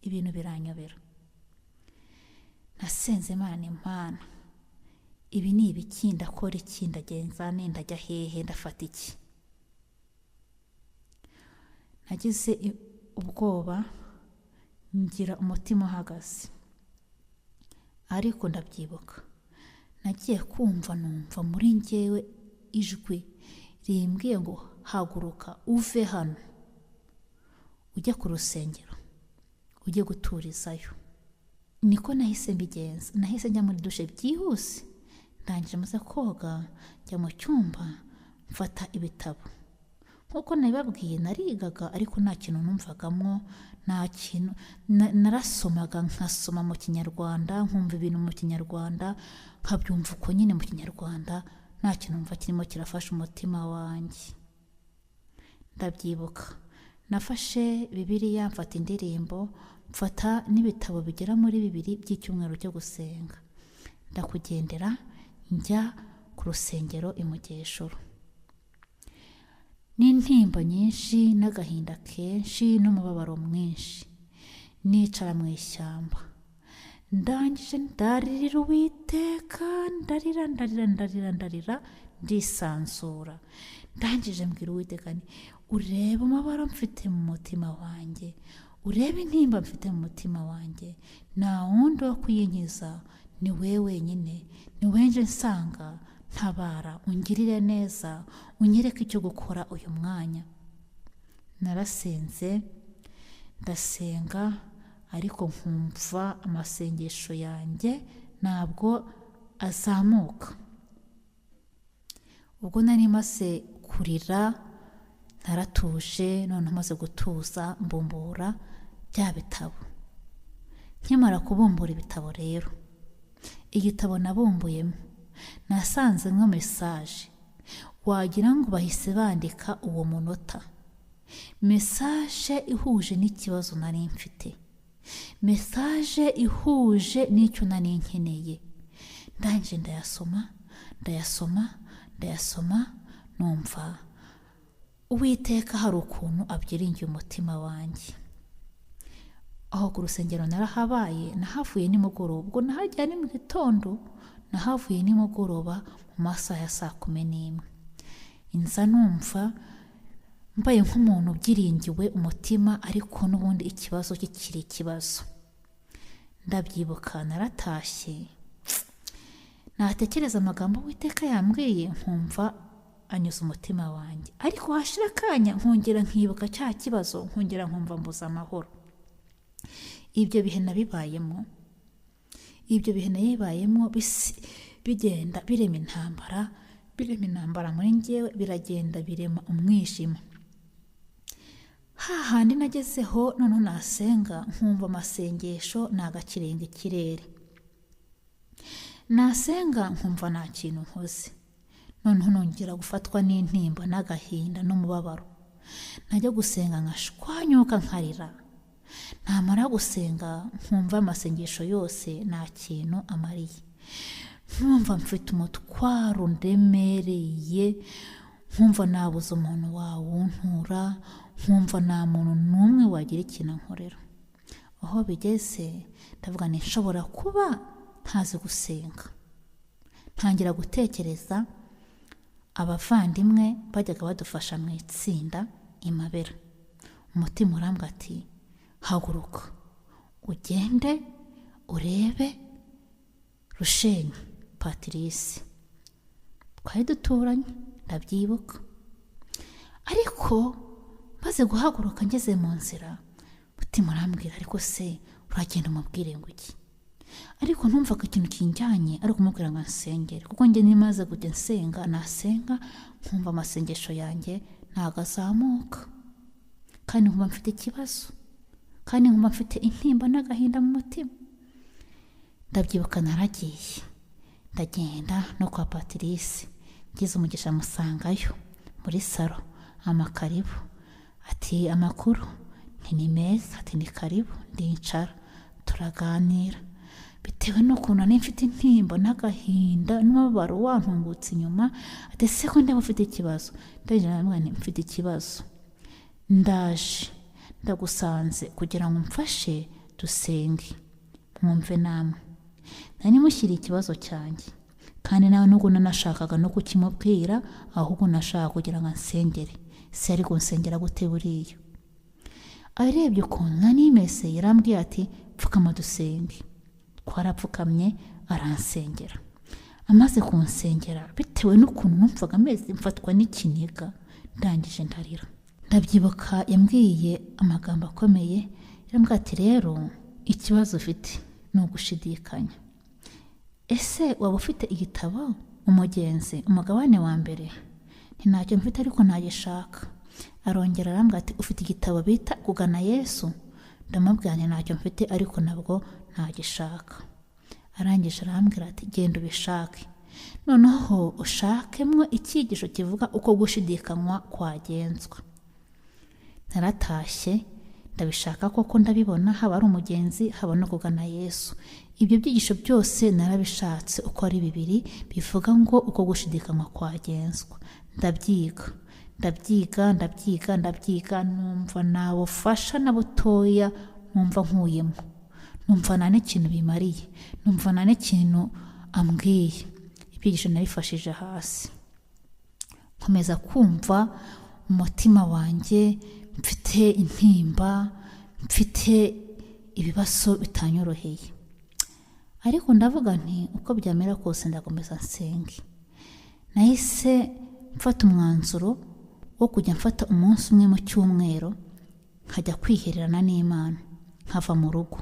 C: ibintu biranyobera. Nasenze Imana, Imana ibi ni ibiki, ndakora iki, ndagenza nte, ndajya hehe, ndafata iki? Nagize ubwoba, ngira umutima uhagaze, ariko ndabyibuka nagiye kumva numva muri njyewe ijwi rimbwiye ngo haguruka uve hano ujye ku rusengero ujye guturizayo. Niko nahise mbigenza, nahise njya muri dushe byihuse, ndangije maze koga njya mu cyumba mfata ibitabo, Nk'uko nabibabwiye, narigaga ariko nta kintu numvagamo, nta kintu narasomaga, nkasoma mu Kinyarwanda, nkumva ibintu mu Kinyarwanda, nkabyumva uko nyine mu Kinyarwanda, nta kintu numva kirimo kirafasha umutima wanjye. Ndabyibuka nafashe Bibiliya, mfata indirimbo, mfata n'ibitabo bigera muri bibiri by'icyumweru cyo gusenga, ndakugendera njya ku rusengero i Mugeshuru n'intimba nyinshi n'agahinda kenshi n'umubabaro mwinshi. Nicara mu ishyamba, ndangije ndaririra Uwiteka, ndarira, ndarira, ndarira, ndarira, ndisanzura. Ndangije mbwira Uwiteka nti: "Urebe umubabaro mfite mu mutima wanjye, urebe intimba mfite mu mutima wanjye, nta wundi wo kuyinkiza, ni we wenyine, ni we nje nsanga, ntabara, ungirire neza, unyereke icyo gukora uyu mwanya." Narasenze, ndasenga, ariko nkumva amasengesho yanjye ntabwo azamuka. Ubwo nari maze kurira, naratuje. Noneho maze gutuza, mbumbura bya bitabo. Nkimara kubumbura ibitabo rero, igitabo nabumbuyemo nasanze nka message, wagira ngo bahise bandika uwo munota, message ihuje n'ikibazo nari mfite, message ihuje n'icyo nari nkeneye. Ndangije ndayasoma, ndayasoma, ndayasoma, numva Uwiteka hari ukuntu abyiringiye umutima wanjye. Aho ku rusengero narahabaye, nahavuye nimugoroba. Ubwo nahagera ni mu gitondo, nahavuye nimugoroba mu masaha ya 11:00. Inza numva mbaye nk'umuntu ubyiringiwe umutima, ariko n'ubundi ikibazo kikiri ikibazo. Ndabyibuka naratashye, natekereza amagambo Uwiteka yambwiye, nkumva anyuze umutima wanjye, ariko hashira akanya nkongera nkibuka cya kibazo, nkongera nkumva mbuze amahoro. Ibyo bihe nabibayemo, ibyo bihe nabibayemo, bigenda birema intambara, birema intambara muri njyewe, biragenda birema umwijima. Hahandi nagezeho noneho nasenga nkumva amasengesho ni agakirenga ikirere, nasenga nkumva nta kintu nkoze. Noneho nongera gufatwa n'intimba n'agahinda n'umubabaro, najya gusenga nkashwanyuka nkarira, namara gusenga nkumva amasengesho yose nta kintu amariye, nkumva mfite umutwaro ndemereye, nkumva nabuze umuntu wawuntura, nkumva nta muntu n'umwe wagira ikintu ankorera. Aho bigeze ndavuga nti nshobora kuba ntazi gusenga. Ntangira gutekereza abavandimwe bajyaga badufasha mu itsinda i Mabera. Umutima urambwira ati: "Haguruka ugende urebe Rushenyi Patrice, twari duturanye." Ndabyibuka, ariko maze guhaguruka ngeze mu nzira, umutima urambwira: "Ariko se uragenda umubwire ngo iki?" Ariko numvaga ikintu kinjyanye ari ukumubwira ngo nsengere, kuko njye nimaze kujya nsenga, nasenga nkumva amasengesho yanjye ntabwo azamuka, kandi nkumva mfite ikibazo, kandi nkumva mfite intimba n'agahinda mu mutima. Ndabyibuka naragiye, ndagenda no kwa Patrice, ngize umugisha musangayo muri salo, amakaribu, ati: "Amakuru?" Nti: "Ni meza." Ati: "Ni karibu." Ndicara turaganira. Bitewe n'ukuntu nari mfite intimba n'agahinda n'umubabaro wantungutse inyuma, ati: "Ese ko ndaba ufite ikibazo?" Ndagenda ndamubwira nti: "Mfite ikibazo, ndaje ndagusanze kugira ngo umfashe dusenge." Mwumve namwe, nari mushyiriye ikibazo cyanjye, kandi nawe nubwo nanashakaga no kukimubwira, ahubwo nashaka kugira ngo ansengere. Se ari kunsengera gute buriya? Arebye ukuntu nari meze, yarambwiye ati: "Pfukama dusenge." Twarapfukamye, aransengera. Amaze kunsengera, bitewe n'ukuntu numvaga ameze, mfatwa n'ikiniga, ndangije ndarira. Ndabyibuka yambwiye amagambo akomeye, yarambwiye ati: "Rero ikibazo ufite ni ugushidikanya. Ese waba ufite igitabo Umugenzi, umugabane wa mbere?" Nti: "Ntacyo mfite, ariko ntagishaka." Arongera arambwira ati ufite igitabo bita Kugana Yesu? Ndamubwira nti ntacyo mfite ariko nabwo ntagishaka. Arangije arambwira ati genda ubishake, noneho ushakemwo icyigisho kivuga uko gushidikanywa kwagenzwa. Naratashye ndabishaka koko ndabibona, haba ari umugenzi haba no kugana Yesu. Ibyo byigisho byose narabishatse uko ari bibiri bivuga ngo uko gushidikanywa kwagenzwa. Ndabyiga ndabyiga ndabyiga ndabyiga, numva nabufasha na butoya, numva nkuyemo, numva nta n'ikintu bimariye, numva nta n'ikintu ambwiye. Ibyigisho nabifashije hasi, nkomeza kumva umutima wanjye mfite intimba, mfite ibibazo bitanyoroheye. Ariko ndavuga nti uko byamera kose ndakomeza nsenge. Nahise mfata umwanzuro wo kujya mfata umunsi umwe mu cyumweru nkajya kwihererana n'Imana, nkava mu rugo.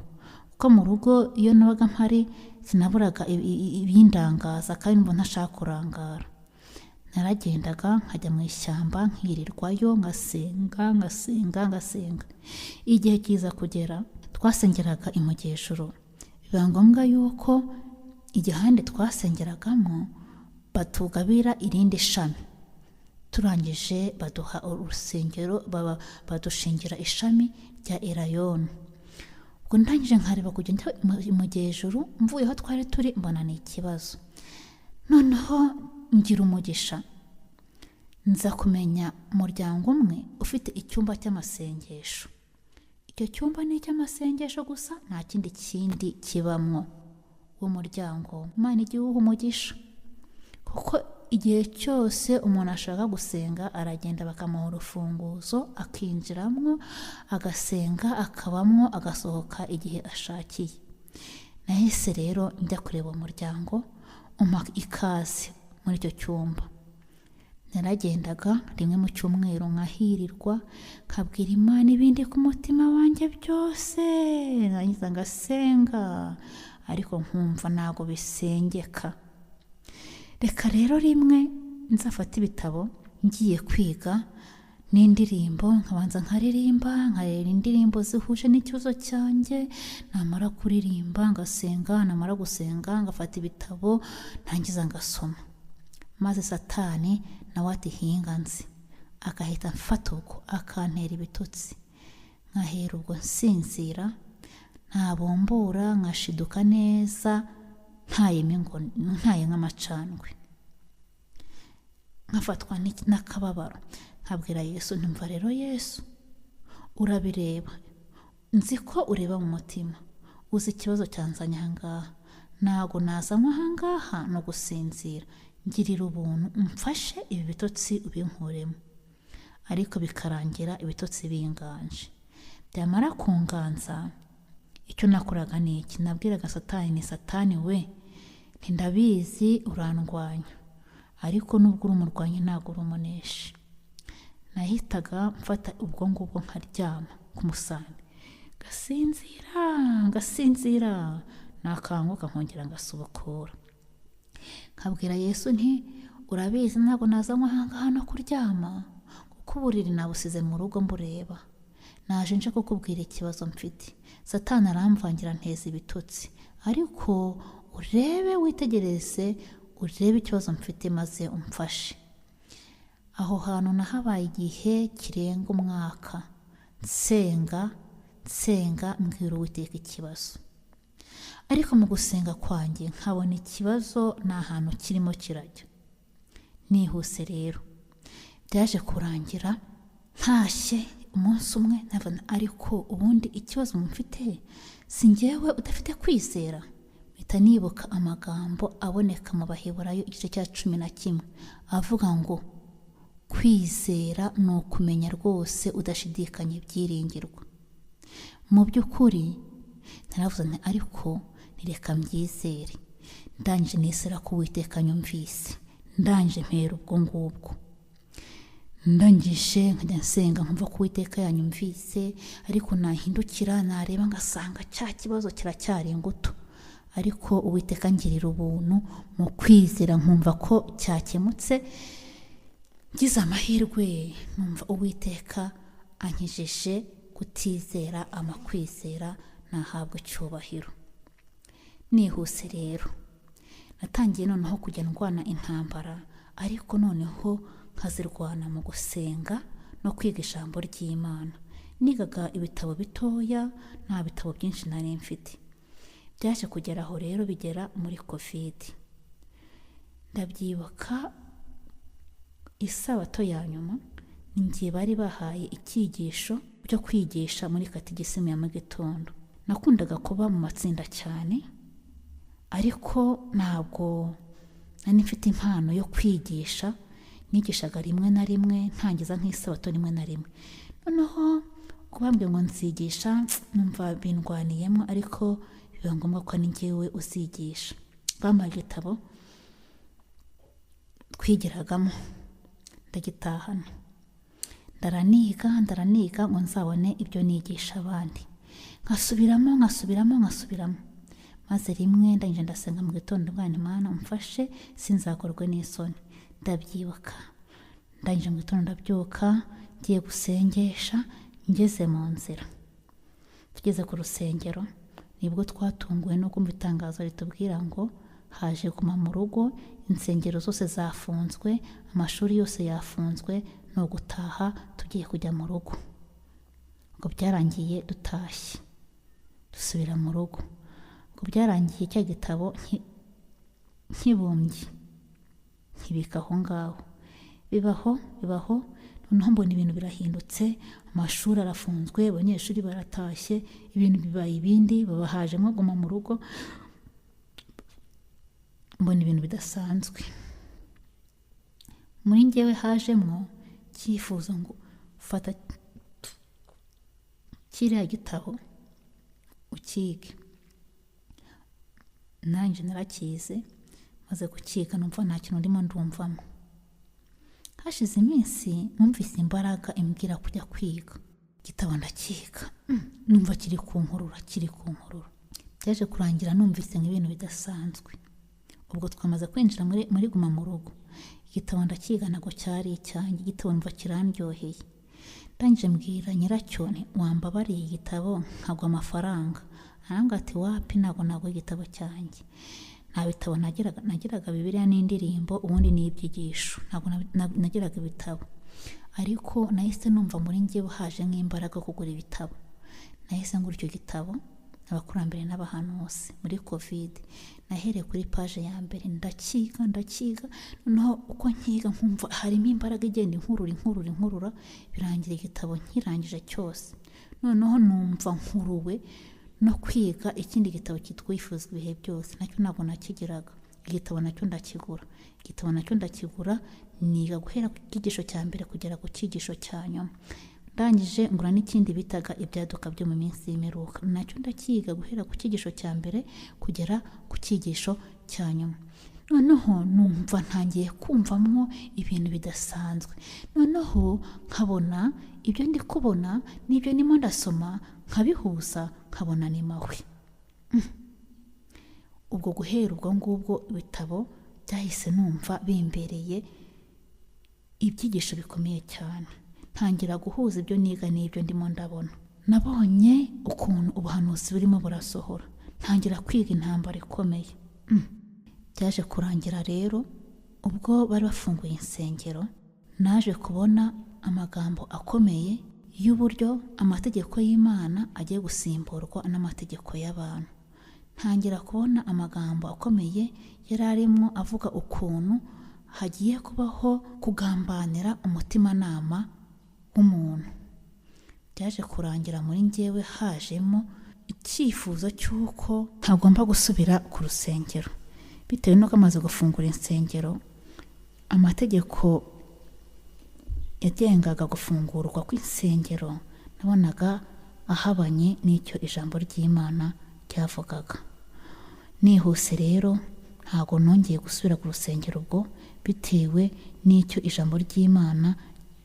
C: Kuko mu rugo iyo nabaga mpari sinaburaga ibindangaza kandi mbona ntashaka kurangara. Naragendaga nkajya mu ishyamba nkirirwayo, ngasenga ngasenga ngasenga. Igihe kiza kugera twasengeraga i Mugejuru, biba ngombwa yuko igihande twasengeragamo batugabira irindi shami. Turangije baduha urusengero, badushingira ishami rya Erayoni. Ubwo ndangije nkareba kujya njya i Mugejuru, mvuye aho twari turi mbona ni ikibazo. Noneho ngira umugisha nza kumenya umuryango umwe ufite icyumba cy'amasengesho. Icyo cyumba ni icy'amasengesho gusa, nta kindi kindi kibamwo. Uwo muryango Imana ijya iwuha umugisha, kuko igihe cyose umuntu ashaka gusenga aragenda bakamuha urufunguzo akinjiramwo agasenga akabamwo agasohoka igihe ashakiye. Nahise rero njya kureba umuryango umpa ikaze muri icyo cyumba. Naragendaga rimwe mu cyumweru nkahirirwa, nkabwira Imana ibindi ku mutima wanjye byose, narangiza ngasenga, ariko nkumva ntabwo bisengeka. Reka rero rimwe nzafate ibitabo ngiye kwiga n'indirimbo, nkabanza nkaririmba, nkareba indirimbo zihuje n'ikibazo cyanjye, namara kuririmba ngasenga, namara gusenga ngafata ibitabo ntangiza ngasoma. Maze Satani nawe ati hinga nzi, agahita amfata ubwo akantera ibitotsi, nkahera ubwo nsinzira, ntabumbura nkashiduka neza, ntaye nk'amacandwe, nkafatwa n'akababaro. Nkabwira Yesu ntumva rero Yesu urabireba, nzi ko ureba mu mutima, uzi ikibazo cyanzanye ahangaha, ntago nazanywe ahangaha no gusinzira, ngirira ubuntu umfashe ibi bitotsi ubinkuremo. Ariko bikarangira ibitotsi binganje. Byamara kunganza, icyo nakoraga ni iki? Nabwiraga Satani ni Satani we, nti ndabizi urandwanya, ariko nubwo uri umurwanyi ntabwo uri umuneshi. Nahitaga mfata ubwo ngubwo nkaryama ku musambi, ngasinzira ngasinzira, nakanguka nkongera ngasubukura. Nkabwira Yesu nti urabizi ntabwo nazanywe ahangaha no kuryama, kuko uburiri nabusize mu rugo mbureba, naje nje kukubwira ikibazo mfite. Satani aramvangira nteza ibitotsi, ariko urebe witegereze urebe ikibazo mfite maze umfashe. Aho hantu nahabaye igihe kirenga umwaka nsenga nsenga mbwira Uwiteka ikibazo. Ariko mu gusenga kwanjye nkabona ikibazo ni ahantu kirimo kirajya. Nihuse rero byaje kurangira ntashye umunsi umwe nabona, ariko ubundi ikibazo mfite si njyewe udafite kwizera. Mpita nibuka amagambo aboneka mu Baheburayo igice cya 11 avuga ngo kwizera ni ukumenya rwose udashidikanya ibyiringirwa. Mu by'ukuri naravuze nti ariko nireka mbyizere. Ndangije nisera ko Uwiteka anyumvise, ndangije mpera ubwo ngubwo. Ndangije nkajya nsenga nkumva ko Uwiteka yanyumvise, ariko nahindukira nareba ngasanga cya kibazo kiracyari ingutu. Ariko Uwiteka angirira ubuntu mu kwizera nkumva ko cyakemutse. Ngize amahirwe numva Uwiteka ankijije kutizera amakwizera, nahabwa icyubahiro. Nihuse rero natangiye noneho kujya ndwana intambara, ariko noneho nkazirwana mu gusenga no kwiga ijambo ry'Imana. Nigaga ibitabo bitoya, nta bitabo byinshi nari mfite. Byaje kugera aho rero bigera muri Covid. Ndabyibuka isabato ya nyuma ni bari bahaye icyigisho byo kwigisha muri katigisimu ya mu gitondo. Nakundaga kuba mu matsinda cyane, ariko ntabwo nari mfite impano yo kwigisha. Nigishaga rimwe na rimwe, ntangiza nk'isabato rimwe na rimwe. Noneho kubambwira ngo nzigisha, numva bindwaniyemo, ariko biba ngombwa ko ni njyewe uzigisha. Bampaye igitabo twigiragamo, ndagitahana, ndaraniga ndaraniga ngo nzabone ibyo nigisha abandi. Nkasubiramo nkasubiramo nkasubiramo, maze rimwe ndangije ndasenga mu gitondo, bwana Imana umfashe sinzakorwe n'isoni. Ndabyibuka ndangije mu gitondo ndabyuka ngiye gusengesha, ngeze mu nzira tugeze ku rusengero nibwo twatunguwe no kumva itangazo ritubwira ngo haje guma mu rugo, insengero zose zafunzwe, amashuri yose yafunzwe, ni ugutaha tugiye kujya mu rugo. Ngo byarangiye dutashye dusubira mu rugo. Ngo byarangiye cya gitabo nkibumbye nkibika aho ngaho, bibaho bibaho. Noneho mbona ibintu birahindutse, amashuri arafunzwe, abanyeshuri baratashye, ibintu bibaye ibindi, babahajemo guma mu rugo. Mbona ibintu bidasanzwe muri njyewe, hajemwo cyifuzo ngo fata kiriya gitabo ukige. Nanjye narakize, maze kukiga numva nta kintu ndimo ndumvamo. Hashize iminsi numvise imbaraga imbwira kujya kwiga igitabo, ndakiga numva kiri kunkurura kiri kunkurura. Byaje kurangira numvise nk'ibintu bidasanzwe. Ubwo twamaze kwinjira muri guma mu rugo, igitabo ndakiga, ntabwo cyari icyanjye, igitabo numva kirandyoheye. Ndangije mbwira nyiracyo nti wambabariye igitabo nkagwa amafaranga. Arambwira ati wapi, ntabwo nagwa igitabo cyanjye. Nta bitabo nagiraga, nagiraga Bibiliya n'indirimbo, ubundi n'ibyigisho, ntabwo nagiraga ibitabo. Ariko nahise numva muri njyewe haje nk'imbaraga kugura ibitabo. Nahise ngura icyo gitabo Abakurambere n'Abahanuzi muri Covid. Nahereye kuri paje ya mbere ndakiga ndakiga, noneho uko nkiga nkumva harimo imbaraga igenda inkurura inkurura inkurura, birangira igitabo nkirangije cyose. Noneho numva nkuruwe no kwiga ikindi gitabo cyitwa Uwifuzwa Ibihe Byose, nacyo ntabwo nakigiraga. Igitabo nacyo ndakigura, igitabo nacyo ndakigura, niga guhera ku cyigisho cya mbere kugera ku cyigisho cya nyuma. Ndangije ngura n'ikindi bitaga Ibyaduka byo mu minsi y'imperuka, nacyo ndakiga guhera ku cyigisho cya mbere kugera ku cyigisho cya nyuma. Noneho numva ntangiye kumvamwo ibintu bidasanzwe. Noneho nkabona ibyo ndi kubona n'ibyo ndimo ndasoma, nkabihuza nkabona ni mahwi. Ubwo guhera ubwo ngubwo ibitabo byahise numva bimbereye ibyigisho bikomeye cyane. Ntangira guhuza ibyo niga n'ibyo ndimo ndabona. Nabonye ukuntu ubuhanuzi burimo burasohora, ntangira kwiga intambara ikomeye. Byaje kurangira rero ubwo bari bafunguye insengero, naje kubona amagambo akomeye y'uburyo amategeko y'Imana agiye gusimburwa n'amategeko y'abantu. Ntangira kubona amagambo akomeye yari arimo avuga ukuntu hagiye kubaho kugambanira umutimanama w'umuntu. Byaje kurangira muri njyewe hajemo icyifuzo cy'uko ntagomba gusubira ku rusengero, bitewe n'uko amaze gufungura insengero, amategeko yagengaga gufungurwa kw'insengero nabonaga ahabanye n'icyo ijambo ry'Imana ryavugaga. Nihuse rero ntabwo nongeye gusubira ku rusengero ubwo, bitewe n'icyo ijambo ry'Imana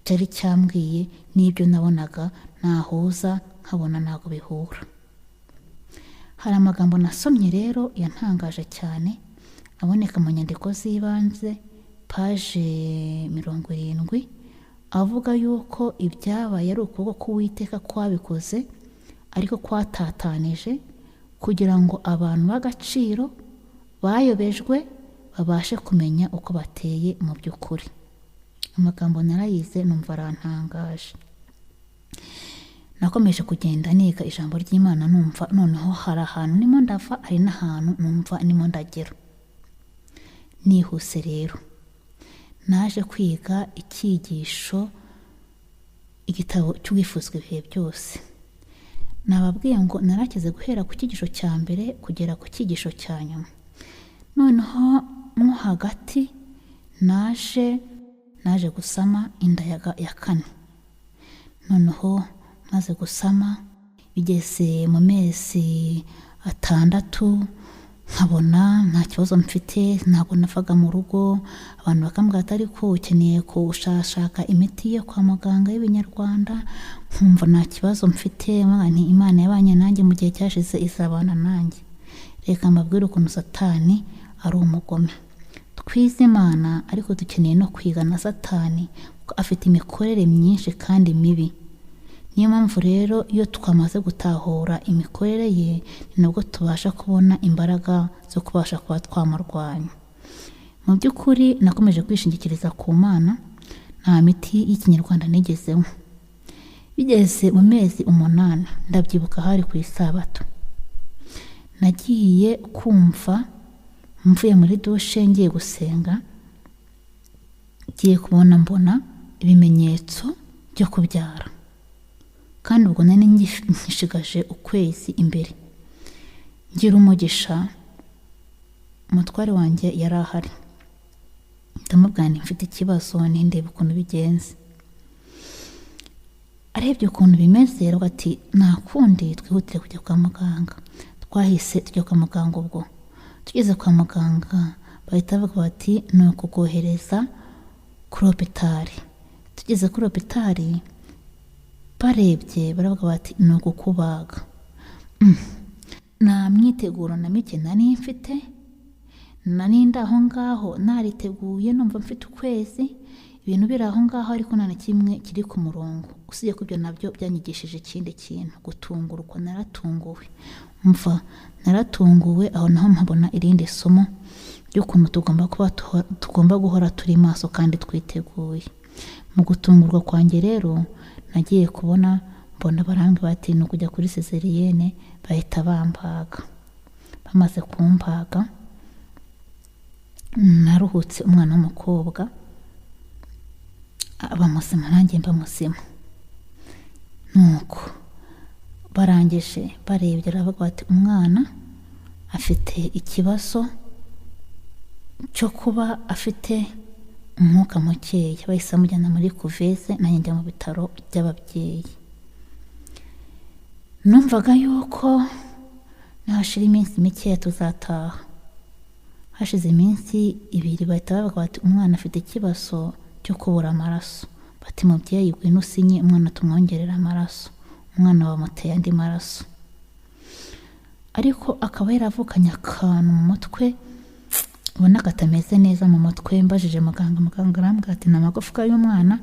C: cyari cyambwiye n'ibyo nabonaga nahuza nkabona ntabwo bihura. Hari amagambo nasomye rero yantangaje cyane, aboneka mu nyandiko z'ibanze paje 70, avuga yuko ibyabaye ari ukuboko k'Uwiteka kwabikoze, ariko kwatatanije kugira ngo abantu b'agaciro bayobejwe babashe kumenya uko bateye mu by'ukuri. Amagambo narayize numva arantangaje. Nakomeje kugenda niga ijambo ry'Imana, numva noneho hari ahantu ndimo ndava, hari n'ahantu numva ndimo ndagera. Nihuse rero naje kwiga icyigisho, igitabo cy'Uwifuzwa ibihe byose. Nababwiye ngo narakize guhera ku cyigisho cya mbere kugera ku cyigisho cya nyuma. Noneho mo hagati naje gusama inda ya kane. Noneho maze gusama bigeze mu mezi 6, nkabona nta kibazo mfite, ntabwo navaga mu rugo. Abantu bakambwira ati ariko ukeneye gushaka imiti yo kwa muganga y'ibinyarwanda, nkumva nta kibazo mfite. Nti Imana yabanye nanjye mu gihe cyashize, izabana nanjye. Reka mbabwire ukuntu Satani ari umugome. Twize Imana, ariko dukeneye no kwiga na Satani, kuko afite imikorere myinshi kandi mibi. Niyo mpamvu rero iyo twamaze gutahura imikorere ye, ni nabwo tubasha kubona imbaraga zo kubasha kuba twamurwanya. Mu by'ukuri nakomeje kwishingikiriza ku Mana, nta miti y'ikinyarwanda nigezemo. Bigeze mu mezi 8, ndabyibuka hari ku isabato, nagiye kumva mvuye muri dushe ngiye gusenga, ngiye kubona mbona ibimenyetso byo kubyara, kandi ubwo nari ngishigaje ukwezi imbere. Ngira umugisha, umutware wanjye yari ahari, ndamubwira nti mfite ikibazo, nindebe ukuntu bigenze. Arebye ukuntu bimeze aravuga ati nta kundi, twihutire kujya kwa muganga. Twahise tujya kwa muganga. Ubwo tugeze kwa muganga bahita bavuga bati ni ukukohereza kuri hopitari. Tugeze kuri hopitari barebye baravuga bati ni ukukubaga. Nta myiteguro na mike nari mfite, nari ndi aho ngaho nariteguye, numva mfite ukwezi, ibintu biri aho ngaho, ariko nta na kimwe kiri ku murongo. Usibye ko ibyo nabyo byanyigishije ikindi kintu, gutungurwa. Naratunguwe, mva naratunguwe. Aho naho mpabona irindi somo ry'ukuntu tugomba guhora turi maso kandi twiteguye. Mu gutungurwa kwanjye rero nagiye kubona mbona barambwira bati ni ukujya kuri sezeriyene, bahita bambaga. Bamaze kumbaga naruhutse umwana w'umukobwa aba muzima, nanjye mba muzima. Nuko barangije barebye baravuga bati umwana afite ikibazo cyo kuba afite umwuka mukeya, bahise bamujyana muri kuveze, nanjye njya mu bitaro by'ababyeyi. Numvaga yuko nahashira iminsi mikeya tuzataha. Hashize iminsi 2 bahita bavuga bati umwana afite ikibazo cyo kubura amaraso, bati mubyeyi ngwino usinye umwana tumwongerera amaraso. Umwana bamuteye andi maraso, ariko akaba yaravukanye akantu mu mutwe ubona katameze neza mu mutwe. Mbajije muganga, muganga arambwira ati ni amagufwa y'umwana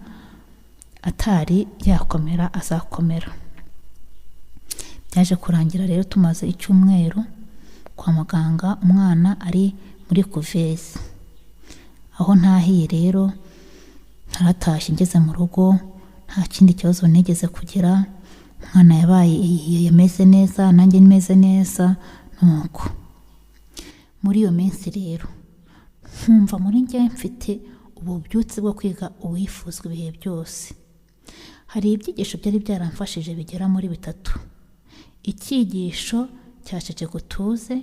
C: atari yakomera, azakomera. Byaje kurangira rero tumaze icyumweru kwa muganga, umwana ari muri kuveze. Aho ntahiye rero naratashye, ngeze mu rugo nta kindi kibazo nigeze kugira, umwana yabaye yameze neza, nanjye meze neza. Nuko muri iyo minsi rero nkumva muri njye mfite ububyutse bwo kwiga Uwifuzwa ibihe byose. Hari ibyigisho byari byaramfashije bigera muri 3: icyigisho cya ceceka utuze,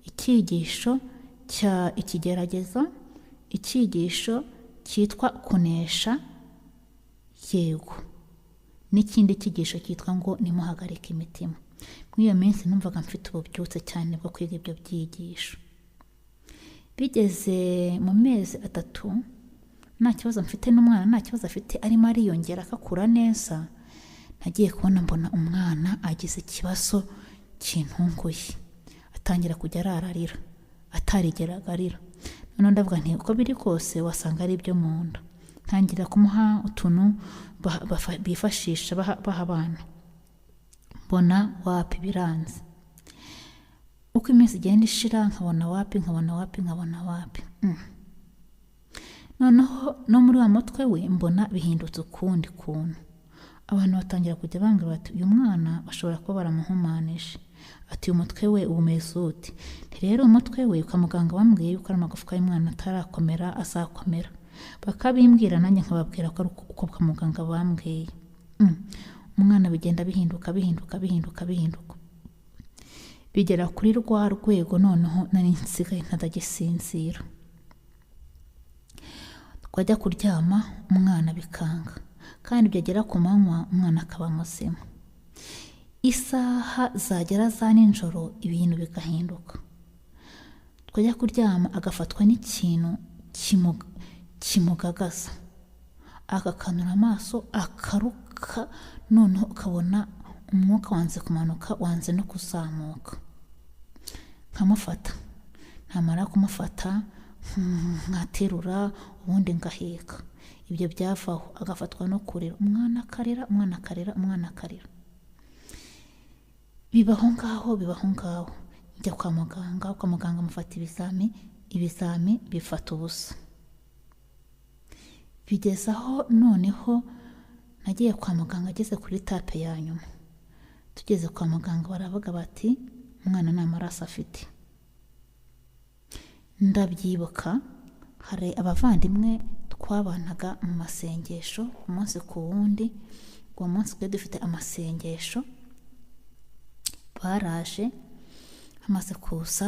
C: icyigisho cya ikigeragezo, icyigisho cyitwa kunesha yego, n'ikindi cyigisho cyitwa ngo nimuhagarike imitima. Muri iyo minsi numvaga mfite ububyutse cyane bwo kwiga ibyo byigisho. Bigeze mu mezi 3 nta kibazo mfite n'umwana nta kibazo afite, arimo ariyongera akakura neza. Nagiye kubona mbona umwana agize ikibazo kintunguye, atangira kujya arararira atarigeraga arira. Noneho ndavuga nti uko biri kose wasanga ari ibyo mu nda. Ntangira kumuha utuntu bifashisha baha abana, mbona wapi biranze. Uko iminsi igenda ishira nkabona wapi, nkabona wapi, nkabona wapi. Noneho no muri wa mutwe we mbona bihindutse ukundi kuntu. Abantu batangira kujya bambwira bati uyu mwana bashobora kuba baramuhumanije, ati uyu mutwe we umeze ute? Rero umutwe we kwa muganga bambwiye yuko ari amagufwa y'umwana atarakomera, azakomera. Bakabimbwira nanjye nkababwira ko ari uko kwa muganga bambwiye. Umwana bigenda bihinduka bihinduka bihinduka bihinduka, bigera kuri rwa rwego noneho nari nsigaye ntadagisinzira. Twajya kuryama umwana bikanga, kandi byagera ku manywa umwana akaba muzima. Isaha zagera za nijoro ibintu bigahinduka. Twajya kuryama agafatwa n'ikintu kimugagaza, agakanura amaso akaruka, noneho ukabona umwuka wanze kumanuka, wanze no kuzamuka. Nkamufata, namara kumufata nkaterura ubundi ngaheka. Ibyo byavaho agafatwa no kurira, umwana akarira, umwana akarira, umwana akarira. Bibaho ngaho, bibaho ngaho. Njya kwa muganga, kwa muganga amufata ibizami, ibizami bifata ubusa. Bigeze aho noneho nagiye kwa muganga ageze kuri tape ya nyuma. Tugeze kwa muganga baravuga bati umwana nta maraso afite. Ndabyibuka hari abavandimwe twabanaga mu masengesho umunsi ku wundi. Uwo munsi twari dufite amasengesho, baraje bamaze kuza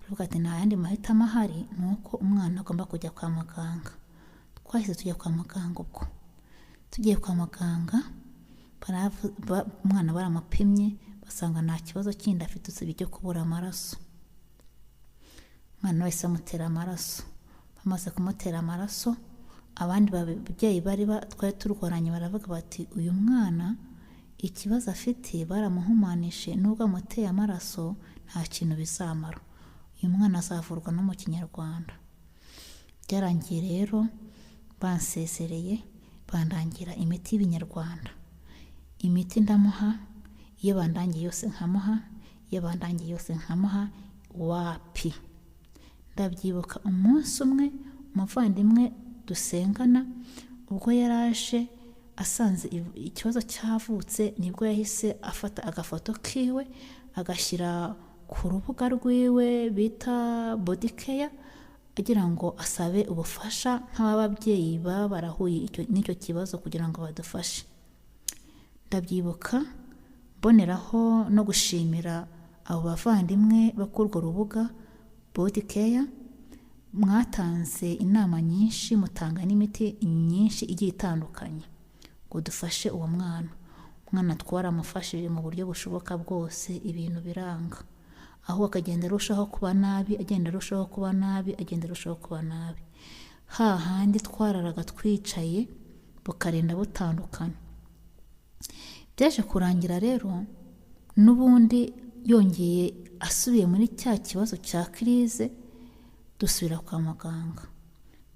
C: baravuga ati nta yandi mahitamo ahari, ni uko umwana agomba kujya kwa muganga. Twahise tujya kwa muganga. Ubwo tugiye kwa muganga umwana baramupimye basanga nta kibazo kindi afite usibye icyo kubura amaraso. Umwana wese amutera amaraso. Bamaze kumutera amaraso, abandi babyeyi bari twari turwaranye baravuga bati uyu mwana ikibazo afite baramuhumanije, nubwo amuteye amaraso nta kintu bizamara, uyu mwana azavurwa no mu kinyarwanda. Byarangiye rero bansezereye, bandangira imiti y'ibinyarwanda. Imiti ndamuha, iyo bandangiye yose nkamuha, iyo bandangiye yose nkamuha, wapi. Ndabyibuka umunsi umwe umuvandimwe dusengana ubwo yaraje asanze ikibazo cyavutse, nibwo yahise afata agafoto kiwe agashyira ku rubuga rwiwe bita body care, agira ngo asabe ubufasha nk'ababyeyi baba barahuye n'icyo kibazo kugira ngo badufashe. Ndabyibuka mboneraho no gushimira abo bavandimwe bo kuri urwo rubuga body care, mwatanze inama nyinshi, mutanga n'imiti myinshi igiye itandukanye ngo dufashe uwo mwana. Umwana twaramufashije mu buryo bushoboka bwose, ibintu biranga, aho akagenda arushaho kuba nabi, agenda arushaho kuba nabi, agenda arushaho kuba nabi. Hahandi twararaga twicaye bukarinda butandukana. Byaje kurangira rero n'ubundi yongeye asubiye muri cya kibazo cya crise, dusubira kwa muganga.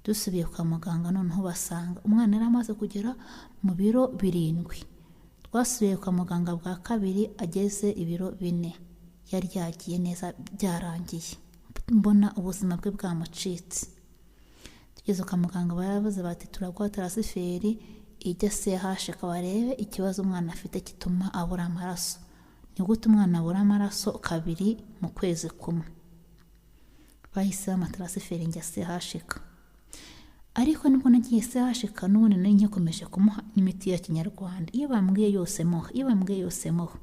C: Dusubiye kwa muganga noneho basanga umwana yari amaze kugera mu biro 7. Twasubiye kwa muganga bwa kabiri ageze ibiro 4, yari yagiye neza byarangiye, mbona ubuzima bwe bwamucitse. Tugeze kwa muganga baravuze bati turaguha tarasiferi ijya CHK barebe ikibazo umwana afite gituma abura amaraso. Ni gute umwana abura amaraso 2 mu kwezi kumwe? Bahise bampa tarasiferi njya CHK. Ariko nibwo nagiye CHK n'ubundi nari nkikomeje kumuha imiti ya kinyarwanda, iyo bambwiye yose muha, iyo bambwiye yose muha.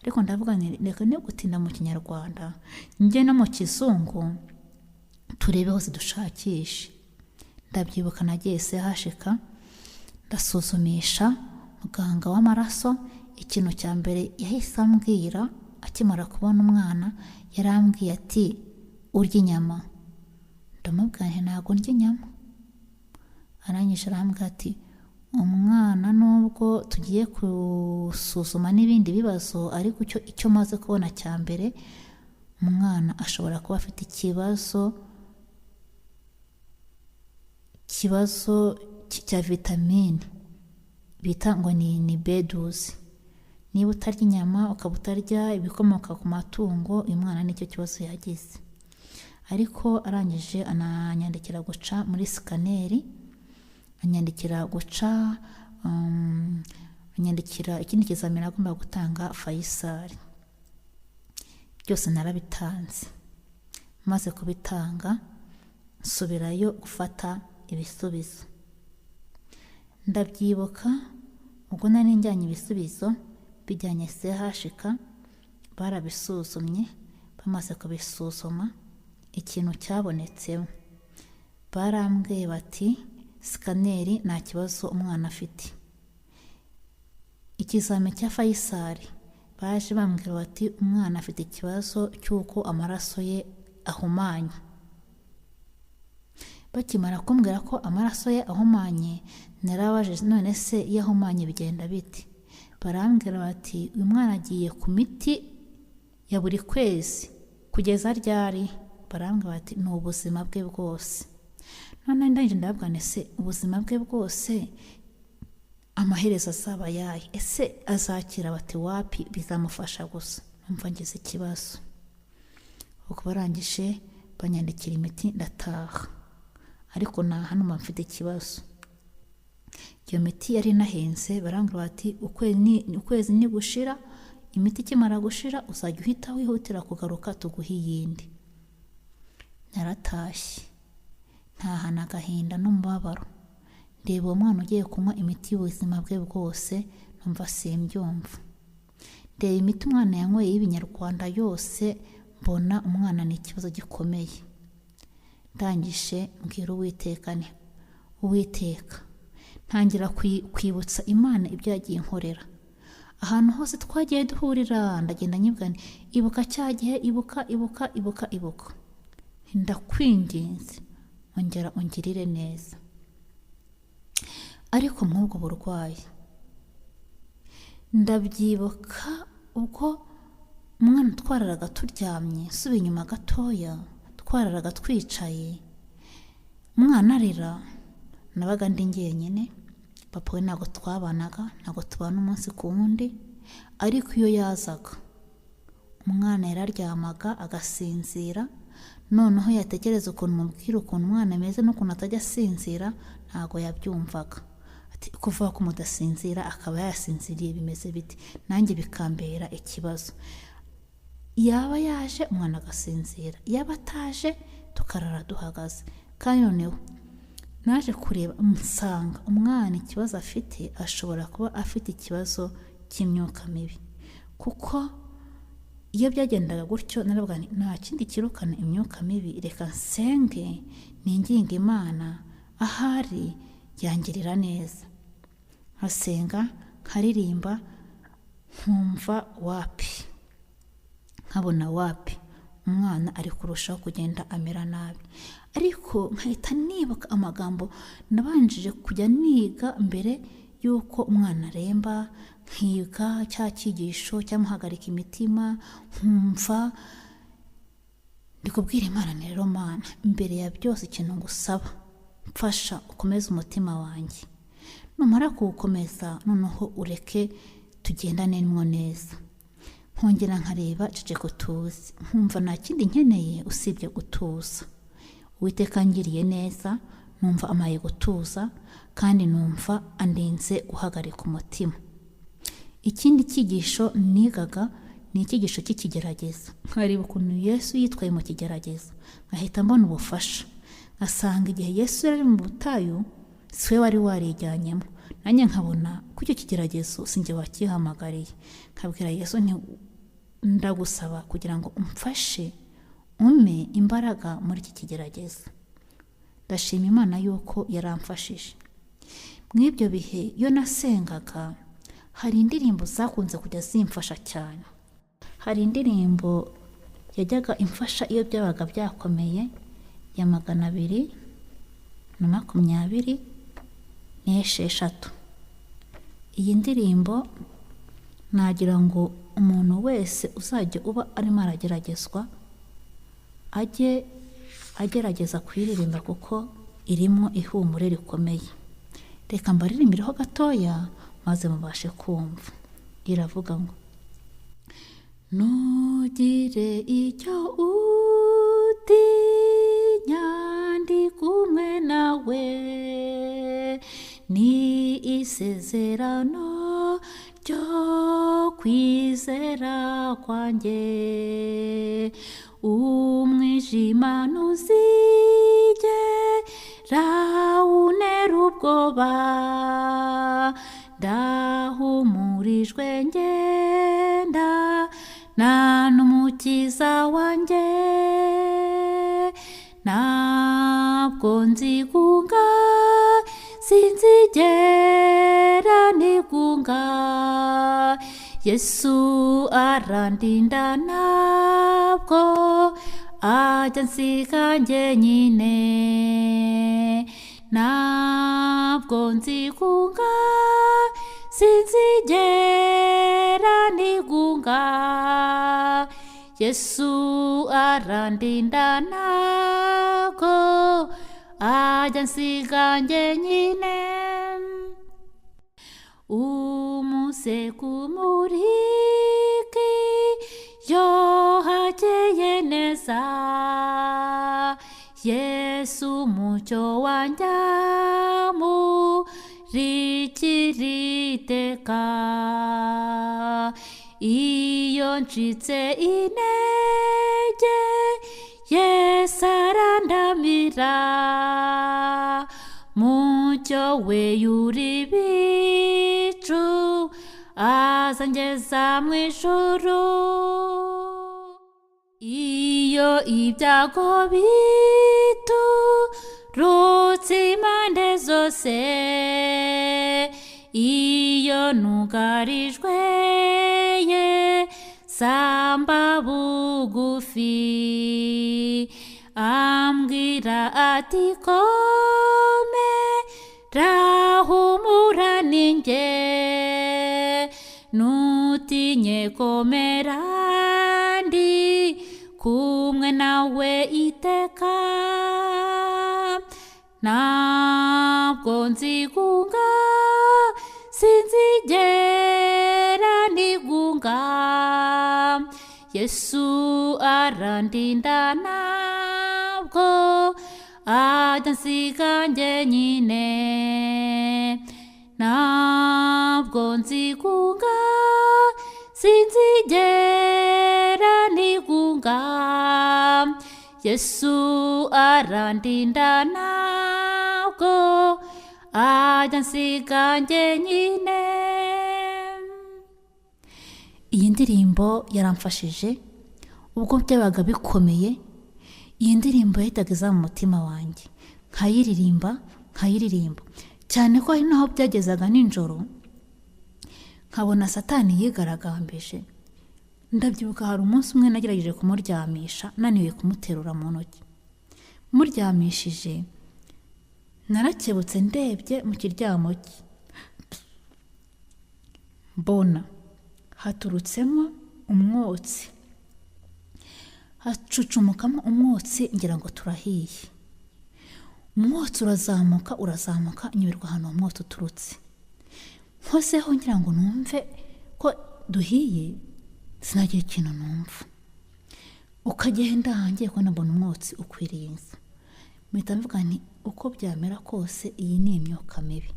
C: Ariko ndavuga nti reka ne gutinda mu kinyarwanda, njye no mu kizungu turebe hose dushakishe. Ndabyibuka nagiye CHK ndasuzumisha muganga w'amaraso. Ikintu cya mbere yahise ambwira akimara kubona umwana, yarambwiye ati urya inyama? Ndamubwira nti ntabwo ndya inyama. Arangije arambwira ati umwana nubwo tugiye gusuzuma n'ibindi bibazo, ariko icyo maze kubona cya mbere, umwana ashobora kuba afite ikibazo ikibazo cya vitamine bita ngo ni B12. Niba utarya inyama ukaba utarya ibikomoka ku matungo, uyu mwana nicyo kibazo yagize. Ariko arangije ananyandikira guca muri sikaneri, anyandikira guca anyandikira ikindi kizamini agomba gutanga Fayisari. Byose narabitanze. Maze kubitanga nsubirayo gufata ibisubizo. Ndabyibuka ubwo nari njyanye ibisubizo bijyanye CHK, barabisuzumye, bamaze kubisuzuma ikintu cyabonetsemo barambwiye bati sikaneri nta kibazo umwana afite. Ikizami cya Fayisari baje bambwira bati umwana afite ikibazo cy'uko amaraso ye ahumanye. Bakimara kumbwira ko amaraso ye ahumanye, narabajije none se iyo ahumanye bigenda bite? Barambwira bati uyu mwana agiye ku miti ya buri kwezi kugeza ryari? Barambwira bati ni ubuzima bwe bwose. None ndangije ndababwira nti ese ubuzima bwe bwose amaherezo azaba ayahe? Ese azakira? Bati wapi, bizamufasha gusa. Numva ngize ikibazo. Ubwo barangije banyandikira imiti ndataha, ariko nta hano mba mfite ikibazo. Iyo miti yari inahenze, barambwira bati ukwezi nigushira, imiti ikimara gushira uzajya uhita wihutira kugaruka tuguhe iyindi. Naratashye ntahana agahinda n'umubabaro, ndeba uwo mwana ugiye kunywa imiti y'ubuzima bwe bwose, numva simbyumva. Ndeba imiti umwana yanyweye y'ibinyarwanda yose, mbona umwana ni ikibazo gikomeye. Ndangije mbwira Uwiteka nti Uwiteka, ntangira kwibutsa Imana ibyo yagiye inkorera. Ahantu hose twagiye duhurira ndagenda nyibwa nti ibuka cya gihe, ibuka, ibuka, ibuka, ibuka. Ndakwinginze ongera ungirire neza. Ariko mw'ubwo burwayi ndabyibuka ubwo umwana twararaga turyamye, nsubiye inyuma gatoya, twararaga twicaye, umwana arira, nabaga ndi njyenyine, papa we ntabwo twabanaga, ntabwo tubana umunsi ku wundi, ariko iyo yazaga umwana yararyamaga agasinzira, noneho yatekereza ukuntu mubwira ukuntu umwana ameze n'ukuntu atajya asinzira, ntabwo yabyumvaga. Ati kuvuga ko mudasinzira akaba yasinziriye bimeze bite? Nanjye bikambera ikibazo. Yaba yaje umwana agasinzira, yaba ataje tukarara duhagaze. Kandi noneho naje kureba nsanga umwana ikibazo afite ashobora kuba afite ikibazo cy'imyuka mibi, kuko iyo byagendaga gutyo naravuga nti nta kindi kirukana imyuka mibi, reka nsenge ninginge Imana ahari yangirira neza. Nkasenga, nkaririmba, nkumva wapi, nkabona wapi, umwana ari kurushaho kugenda amera nabi. Ariko nkahita nibuka amagambo nabanjije kujya niga mbere y'uko umwana aremba, nkiga cya cyigisho cyamuhagarika imitima, nkumva ndi kubwira Imana nti rero Mana, mbere ya byose ikintu ngusaba, mfasha ukomeze umutima wanjye, numara kuwukomeza noneho ureke tugendane mwo neza. Nkongera nkareba ceceka utuze, nkumva nta kindi nkeneye usibye gutuza. Uwiteka angiriye neza, numva amaye gutuza, kandi numva andinze guhagarika umutima. Ikindi cyigisho nigaga ni icyigisho cy'ikigeragezo. Nkareba ukuntu Yesu yitwaye mu kigeragezo, nkahita mbona ubufasha. Ngasanga igihe Yesu yari mu butayu si we wari warijyanyemo, nanjye nkabona ko icyo kigeragezo sinjye wakihamagariye. Nkabwira Yesu nti ndagusaba kugira ngo umfashe umpe imbaraga muri iki kigeragezo. Ndashima Imana yuko yaramfashije. Muri ibyo bihe iyo nasengaga hari indirimbo zakunze kujya zimfasha cyane. Hari indirimbo yajyaga imfasha iyo byabaga byakomeye ya 226. Iyi ndirimbo nagira ngo umuntu wese uzajya uba arimo arageragezwa ajye agerageza kuyiririmba, kuko Irimo ihumure rikomeye. Reka mbaririmbiriho gatoya maze mubashe kumva. Iravuga ngo: Ntugire icyo utinya, ndi kumwe nawe, ni isezerano ryo kwizera kwanjye. Umwijima ntuzigera untera ubwoba, ndahumurijwe ngenda nta n'umukiza wanjye. Ntabwo nzigunga, sinzigera nigunga, Yesu arandinda, ntabwo ajya ansiga njyenyine. Ntabwo nzigunga, sinzigera nigunga, Yesu arandinda, ntabwo ajya ansiga njyenyine. Umuseke umurike yo hakeye neza, Yesu umucyo wanjye amurikira iteka. Iyo ncitse intege, Yesu arandamira, mucyo we yuri ibicu, azangeza mu ijuru. Iyo ibyago biturutse impande zose, iyo nugarijwe, samba bugufi, ambwira ati: Komera, humura ninjye, ntutinye, komera, ndi kumwe nawe iteka. Ntabwo nzigunga, sinzigera nigunga, Yesu arandinda, ntabwo ajya ansiga njyenyine. Ntabwo nzigunga, sinzigera nigunga, Yesu arandinda, ntabwo ajya ansiga njyenyine. Iyi ndirimbo yaramfashije ubwo byabaga bikomeye. Iyi ndirimbo yahitaga iza mu mutima wanjye, nkayiririmba, nkayiririmba cyane, ko hari n'aho byagezaga nijoro nkabona Satani yigaragambije. Ndabyibuka hari umunsi umwe nagerageje kumuryamisha, naniwe kumuterura mu ntoki. Muryamishije, narakebutse, ndebye mu kiryamo cye, mbona haturutsemo umwotsi, hacucumukamo umwotsi, ngira ngo turahiye. Umwotsi urazamuka, urazamuka, nyoberwa ahantu uwo mwotsi uturutse. Nkozeho ngira ngo numve ko duhiye, sinagira ikintu numva. Ukagenda, ngiye kubona mbona umwotsi ukwiriye inzu. Mpita mvuga nti: Uko byamera kose, iyi ni imyuka mibi.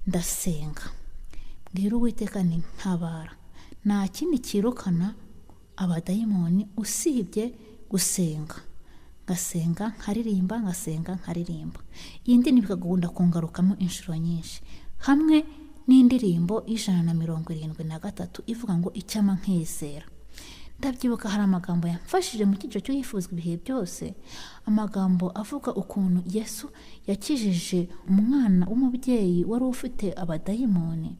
C: Ndasenga, mbwira Uwiteka nti: Ntabara, nta kindi kirukana abadayimoni usibye gusenga. Ngasenga, nkaririmba, ngasenga, nkaririmba. Iyi ndirimbo ikagunda kungarukamo inshuro nyinshi, hamwe n'indirimbo 173 ivuga ngo: Icyampa nkizera. Ndabyibuka hari amagambo yamfashije mu cyiciro cy'uwifuzwa ibihe byose, amagambo avuga ukuntu Yesu yakijije umwana w'umubyeyi wari ufite abadayimoni.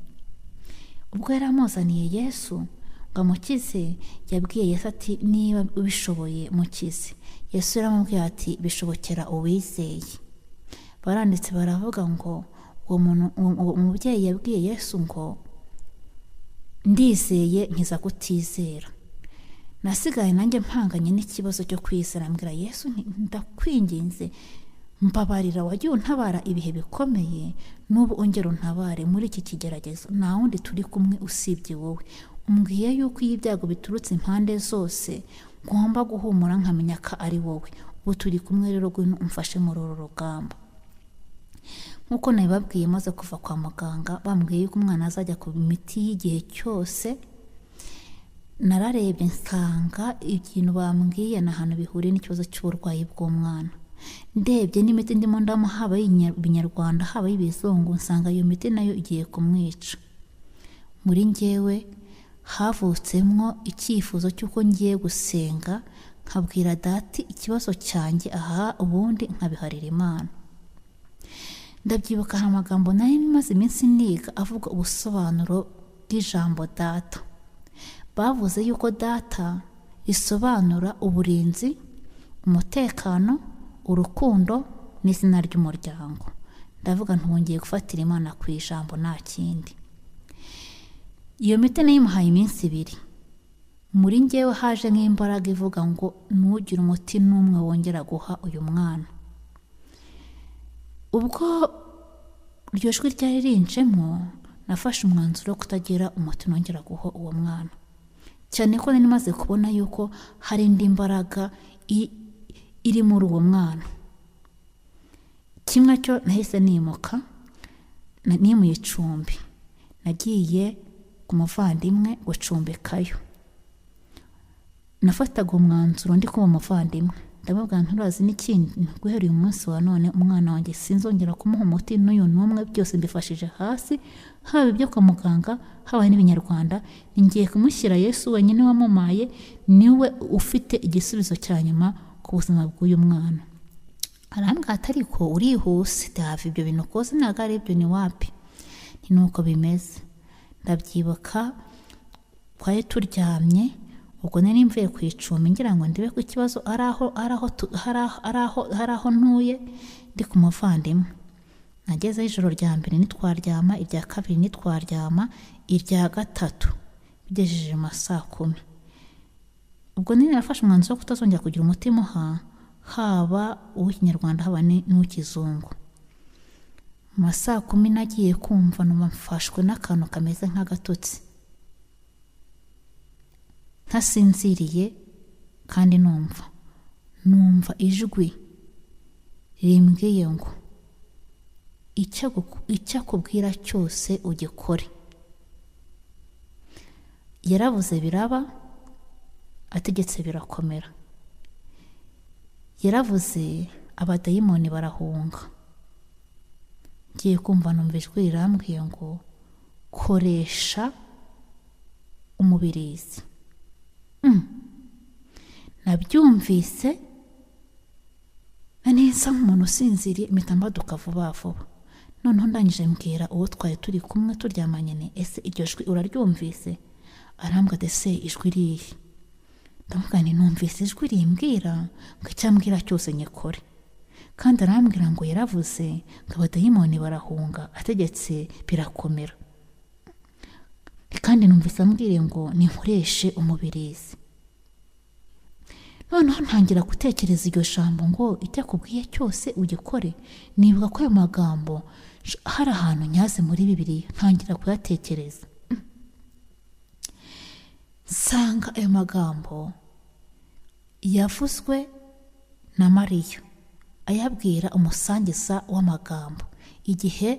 C: Ubwo yari amuzaniye Yesu ngo amukize, yabwiye Yesu ati: Niba ubishoboye, mukize. Yesu yaramubwiye ati: Bishobokera uwizeye. Baranditse baravuga ngo uwo muntu, uwo mubyeyi yabwiye Yesu ngo: Ndizeye, nkiza kutizera. Nasigaye nanjye mpanganye n'ikibazo cyo kwizera, mbwira Yesu nti: Ndakwinginze. Mbabarira, wagiye untabara ibihe bikomeye, n'ubu ongera untabare muri iki kigeragezo. Nta wundi turi kumwe usibye wowe. Umbwiye yuko iyo ibyago biturutse impande zose ngomba guhumura nkamenya ko ari wowe. Ubu turi kumwe rero, ngwino umfashe muri uru rugamba. Nk'uko nabibabwiye, maze kuva kwa muganga bambwiye yuko umwana azajya ku miti y'igihe cyose. Nararebye nsanga ibintu bambwiye ni ahantu bihuriye n'ikibazo cy'uburwayi bw'umwana. Ndebye n'imiti ndimo ndamuha, haba iy'ibinyarwanda haba iy'ibizungu, nsanga iyo miti nayo igiye kumwica. Muri njyewe havutsemwo icyifuzo cy'uko ngiye gusenga nkabwira Data ikibazo cyanjye, aha ubundi nkabiharira Imana. Ndabyibuka, hari amagambo nari maze iminsi niga avuga ubusobanuro bw'ijambo "data". Bavuze yuko data risobanura uburinzi, umutekano, urukundo n'izina ry'umuryango. Ndavuga ntongeye gufatira Imana ku ijambo, nta kindi. Iyo miti nayimuhaye iminsi 2. Muri ngewe haje nk'imbaraga ivuga ngo ntugire umuti n'umwe wongera guha uyu mwana. Ubwo iryo jwi ryari rinjemo, nafashe umwanzuro wo kutagira umuti nongera guha uwo mwana, cyane ko nari maze kubona yuko hari indi mbaraga iri muri uwo mwana. Kimwe cyo, nahise nimuka, nimuye icumbi. Nagiye ku muvandimwe gucumbikayo. Nafataga umwanzuro ndi kuba umuvandimwe, ndamubwira: "Nturazi n'ikindi? Guhera uyu munsi wa none, umwana wanjye sinzongera kumuha umuti n'uyu n'umwe. Byose mbifashije hasi, haba ibyo kwa muganga, haba n'ibinyarwanda. Ngiye kumushyira Yesu wenyine wamumaye, niwe ufite igisubizo cya nyuma ku buzima bw'uyu mwana." Arambwira ati: "Ariko urihuse dave, ibyo bintu ukoze ntabwo ari ibyo, ni wapi." Ni nuko bimeze. Ndabyibuka, twari turyamye. Ubwo nari mvuye ku icumbi ngira ngo ndebe ko ikibazo ari aho ari aho ntuye. Ndi ku muvandimwe, nagezeho ijoro rya mbere ntitwaryama, irya kabiri ntitwaryama, irya gatatu bigejeje mu ma saa 10. Ubwo nari narafashe umwanzuro wo kutazongera kugira umuti muha, haba uw'ikinyarwanda haba n'uw'ikizungu. Mu ma saa 10 nagiye kumva numva mfashwe n'akantu kameze nk'agatotsi, ntasinziriye kandi numva ijwi rimbwiye ngo icyo akubwira cyose ugikore. Yaravuze biraba, ategetse birakomera. Yaravuze abadayimoni barahunga. Ngiye kumva numva ijwi rirambwiye ngo koresha umubirizi. Nabyumvise nsa nk'umuntu usinziriye, mpita mbaduka vuba vuba. Noneho ndangije mbwira uwo twari turi kumwe turyamanye ni: "Ese iryo jwi uraryumvise?" Arambwira ati: "Ese ijwi rihe?" Ndamubwira nti: "Numvise ijwi rimbwira ngo icyo ambwira cyose nyikore, kandi arambwira ngo yaravuze ngo abadayimoni barahunga, ategetse birakomera, kandi numvise ambwiriye ngo ninkoreshe umubirizi." Noneho ntangira gutekereza iryo jambo ngo icyo akubwiye cyose ugikore. Nibuka ko ayo magambo hari ahantu nyaze muri Bibiliya, ntangira kuyatekereza, nsanga ayo magambo yavuzwe na Mariya ayabwira umusangiza w'amagambo igihe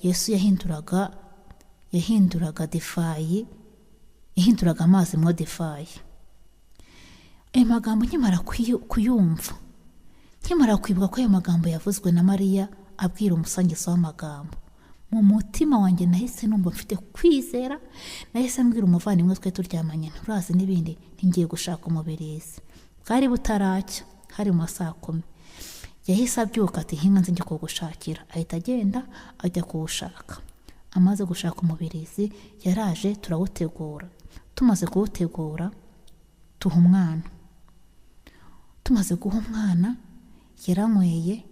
C: Yesu yahinduraga divayi, yahinduraga amazi mo divayi. Ayo magambo nkimara kuyumva, nkimara kwibuka ko ayo magambo yavuzwe na Mariya abwira umusangiza w'amagambo, mu mutima wanjye nahise numva mfite kwizera. Nahise mbwira umuvandimwe twe turyamanye: "Nturazi n'ibindi, ngiye gushaka umubirizi." Bwari butaracya, hari mu ma saa 10. Yahise abyuka ati: "Hinga nzi njye kuwugushakira." Ahita agenda ajya kuwushaka. Amaze gushaka umubirizi, yaraje turawutegura. Tumaze kuwutegura tuha umwana. Tumaze guha umwana, yaranyweye.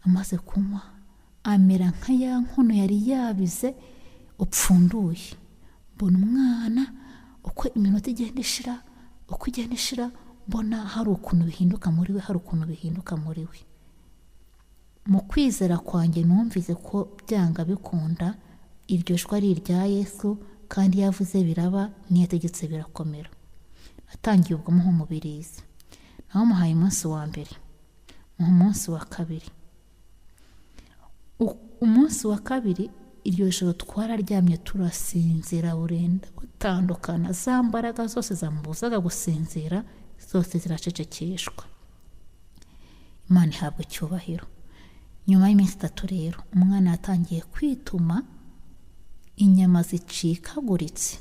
C: Amaze kunywa amera nka ya nkono yari yabize upfunduye. Mbona umwana uko iminota igenda ishira, uko igenda ishira, mbona hari ukuntu bihinduka muri we, hari ukuntu bihinduka muri we. Mu kwizera kwanjye numvise ko byanga bikunda iryo jwi ari irya Yesu, kandi iyo avuze biraba, n'iyo ategetse birakomera. Natangiye ubwo muha umubirizi, nawe muhaye umunsi wa mbere, muha umunsi wa kabiri. Umunsi wa kabiri iryo joro twararyamye turasinzira burenda gutandukana, za mbaraga zose zamubuzaga gusinzira zose ziracecekeshwa. Imana ihabwa icyubahiro. Nyuma y'iminsi 3 rero umwana yatangiye kwituma inyama zicikaguritse.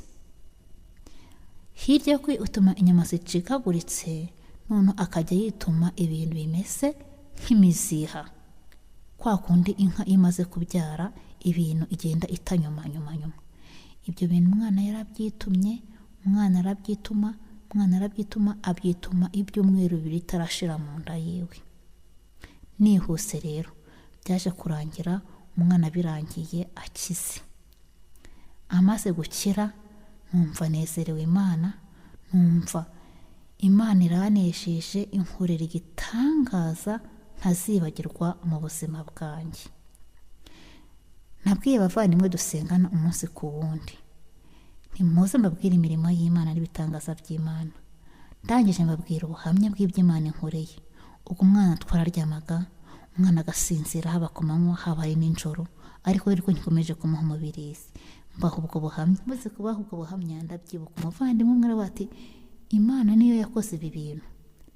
C: Hirya yo kwituma inyama zicikaguritse, none akajya yituma ibintu bimeze nk'imiziha, kwa kundi inka imaze kubyara ibintu igenda itanyuma nyuma nyuma. Ibyo bintu umwana yarabyitumye, umwana arabyituma, umwana arabyituma, abyituma ibyumweru 2 itarashira mu nda yiwe. Nihuse rero byaje kurangira umwana birangiye akize. Amaze gukira numva nezerewe Imana, numva Imana iranesheje, inkorera igitangaza ntazibagirwa mu buzima bwanjye. Nabwiye abavandimwe dusengana umunsi ku wundi, ntimuze mbabwire imirimo y'Imana n'ibitangaza by'Imana. Ndangije mbabwira ubuhamya bw'iby'Imana inkoreye. Ubwo umwana twararyamaga, umwana agasinzira haba ku manywa haba ari nijoro, ariko ariko nkomeje kumuha umubirizi. Mbaha ubwo buhamya, maze kubaha ubwo buhamya ndabyibuka umuvandimwe umwe aravuga ati Imana niyo yakoze ibi bintu,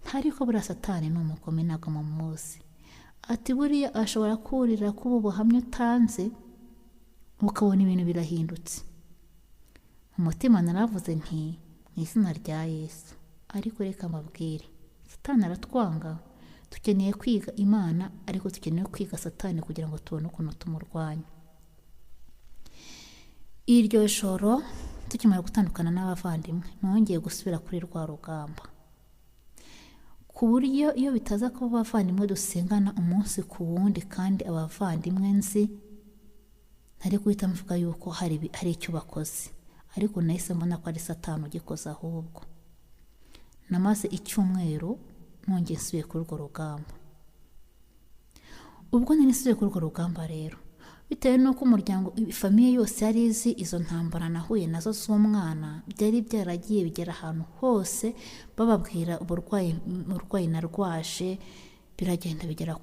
C: ntariko buriya Satani ni umugome ntabwo mumuzi. Ati buriya ashobora kurira ko ubu buhamya utanze ukabona ibintu birahindutse. Umutima naravuze nti mu izina rya Yesu, ariko reka mbabwire, Satani aratwanga. Dukeneye kwiga Imana, ariko dukeneye kwiga Satani kugira ngo tubone ukuntu tumurwanya. Iryo joro tukimara gutandukana n'abavandimwe, nongeye gusubira kuri rwa rugamba, ku buryo iyo bitaza kuba abavandimwe dusengana umunsi ku wundi, kandi abavandimwe nzi, ntari guhita mvuga yuko hari icyo bakoze, ariko nahise mbona ko ari Satani ugikoze. Ahubwo namaze icyumweru nongeye nsubiye kuri urwo rugamba. Ubwo nari nsubiye kuri urwo rugamba rero, bitewe n'uko umuryango, famiye yose yari izi izo ntambara nahuye nazo z'umwana, byari byaragiye bigera ahantu hose bababwira uburwayi narwaje, biragenda bigera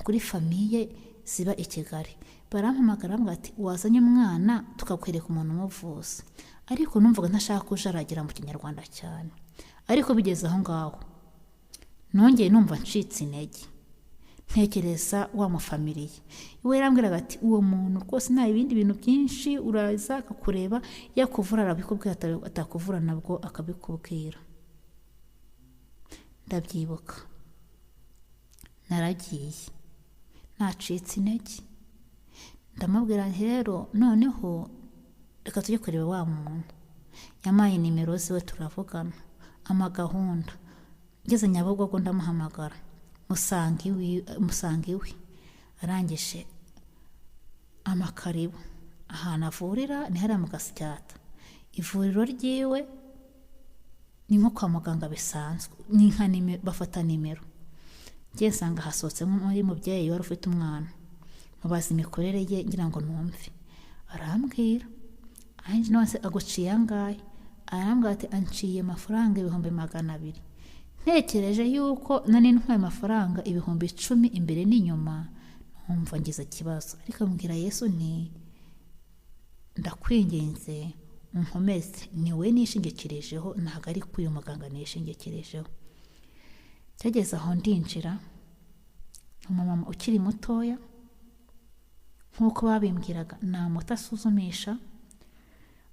C: kuri famiye ziba i Kigali. Barampamagara bambwira ati wazanye umwana tukakwereka umuntu umuvuza, ariko numvaga ntashaka kujaragira mu Kinyarwanda cyane. Ariko bigeze aho ngaho nongeye numva ncitse intege, ntekereza wa mufamiliye we yarambwiraga ati uwo muntu rwose nta ibindi bintu byinshi, uraza akakureba, yakuvura arabikubwira, atakuvura nabwo akabikubwira. Ndabyibuka naragiye nacitse intege, ndamubwira rero noneho reka tujye kureba wa muntu. Yampaye nimero ziwe turavugana amagahunda, ngeze Nyabugogo ndamuhamagara, musanga iwe, arangije amakaribu ahantu avurira ni hariya mu Gasyata. Ivuriro ryiwe ni nko kwa muganga bisanzwe, ni nka bafata nimero. Ngiye nsanga hasohotse nk'uri mubyeyi wari ufite umwana, mubaza imikorere ye ngira ngo numve, arambwira anjye none aguciye angahe? Arambwira ati anciye amafaranga 200,000. Ntekereje yuko nari ntwaye amafaranga 10,000 imbere n'inyuma, numva ngize ikibazo. Ariko mbwira Yesu nti ndakwinginze unkomeze, ni we nishingikirijeho, ntabwo ari kuri uyu muganga nishingikirejeho. Cyageze aho ndinjira, umumama ukiri mutoya nk'uko babimbwiraga, nta muti asuzumisha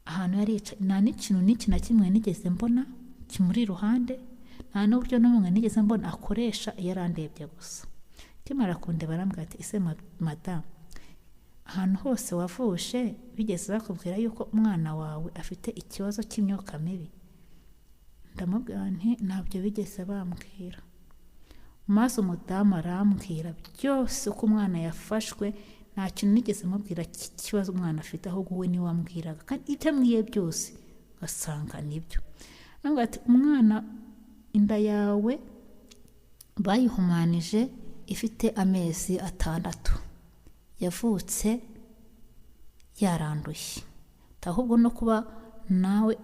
C: ahantu yari yicaye, nta n'ikintu n'iki na kimwe nigeze mbona kimuri iruhande, nta n'uburyo n'umwe nigeze mbona akoresha, yarandebye gusa. Kimara kundeba arambwira ati ese madamu, ahantu hose wavuje bigeze bakubwira yuko umwana wawe afite ikibazo cy'imyuka mibi? Ndamubwira nti ntabyo bigeze bambwira. Maze umudamu arambwira byose uko umwana yafashwe, nta kintu nigeze mubwira cy'ikibazo umwana afite, ahubwo we niwe wambwiraga, kandi ibyo ambwiye byose ngasanga nibyo. Arambwira ati umwana inda yawe bayihumanije ifite amezi 6 yavutse yaranduye, ahubwo no kuba nawe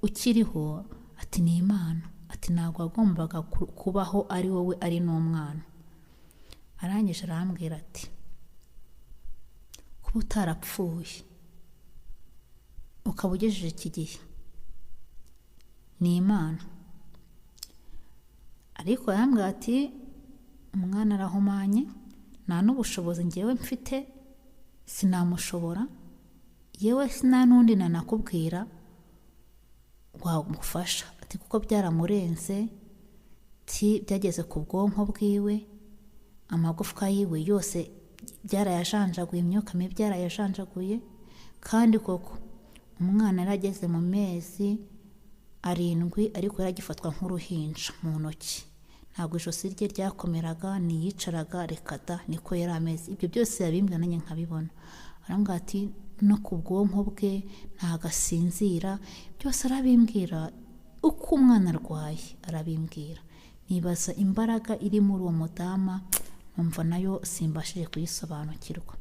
C: ukiriho ati ni Imana, ati ntabwo wagombaga kubaho ari wowe ari n'umwana. Arangije arambwira ati kuba utarapfuye ukaba ugejeje iki gihe ni Imana. Ariko yarambwira ati umwana arahumanye, nta n'ubushobozi ngewe mfite, sinamushobora, yewe sina n'undi nanakubwira wamufasha, ati kuko byaramurenze, ati byageze ku bwonko bwiwe, amagufwa yiwe yose byarayajanjaguye, imyuka mibi byarayajanjaguye. Kandi koko umwana yarageze mu mezi 7 ariko yaragifatwa nk'uruhinja mu ntoki, ntabwo ijosi rye ryakomeraga, ntiyicaraga, reka da, niko yari ameze. Ibyo byose yabimbwira nanjye nkabibona. Arambwira ati no ku bwonko bwe ntabwo asinzira, byose arabimbwira, uko umwana arwaye arabimbwira. Nibaza imbaraga iri muri uwo mudama, numva nayo simbashije kuyisobanukirwa.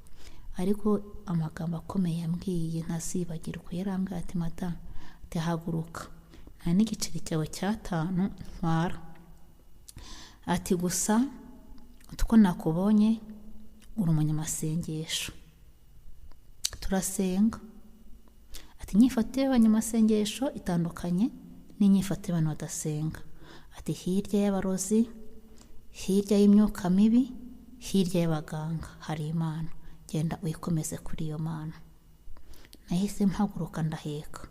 C: Ariko amagambo akomeye yambwiye ntazibagirwa, yarambwira ati madamu, ati haguruka, nta n'igiceri cyawe 5 ntwara, ati gusa utwo nakubonye uri umunyamasengesho, turasenga. Ati inyifato y'abanyamasengesho itandukanye n'inyifato y'abantu badasenga. Ati hirya y'abarozi, hirya y'imyuka mibi, hirya y'abaganga hari Imana, genda uyikomeze kuri iyo Mana. Nahise mpaguruka ndaheka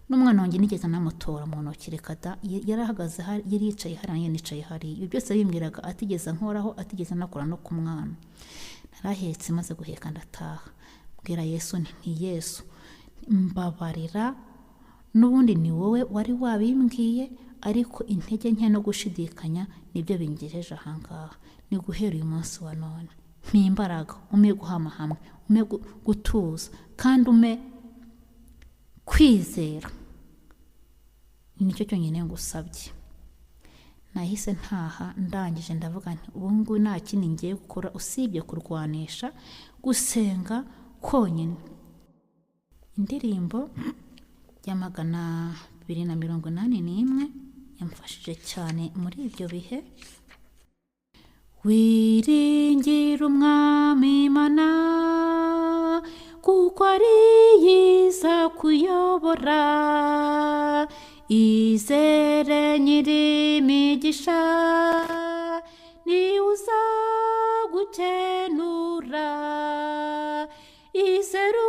C: n'umwana wanjye, nigeze namutora mu ntoki, reka da, yarahagaze, yari yicaye hariya, nanjye nicaye hariya. Ibyo byose bimbwiraga atigeze nkoraho, atigeze anakora no ku mwana. Narahetse, maze guheka ndataha, mbwira Yesu nti Yesu mbabarira, n'ubundi ni wowe wari wabimbwiye, ariko intege nke no gushidikanya nibyo bingejeje ahangaha. Ni guhera uyu munsi wa none mpa imbaraga, ume guhama hamwe, ume gutuza, kandi ume kwizera, nicyo cyonyine ngusabye. Nahise ntaha, ndangije ndavuga nti ubu ngubu nta kindi ngiye gukora usibye kurwanisha gusenga konyine. Indirimbo ya 281 yamfashije cyane muri ibyo bihe. Wiringira Umwami Imana, kuko ari yiza kuyobora, izere nyir'imigisha, niwe uzagukenura, izere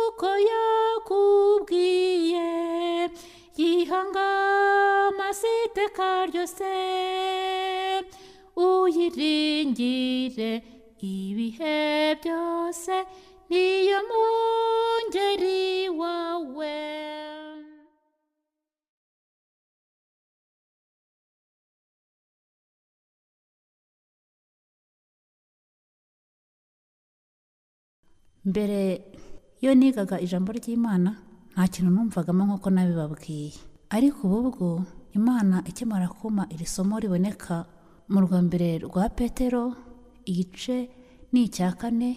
C: uko yakubwiye, yihangama iteka ryose, uyiringire ibihe byose, niyo mungeri wawe. Mbere iyo nigaga ijambo ry'Imana nta kintu numvagamo nk'uko nabibabwiye, ariko ubu bwo Imana ikimara kumpa iri somo riboneka mu rwa mbere rwa Petero igice ni icya 4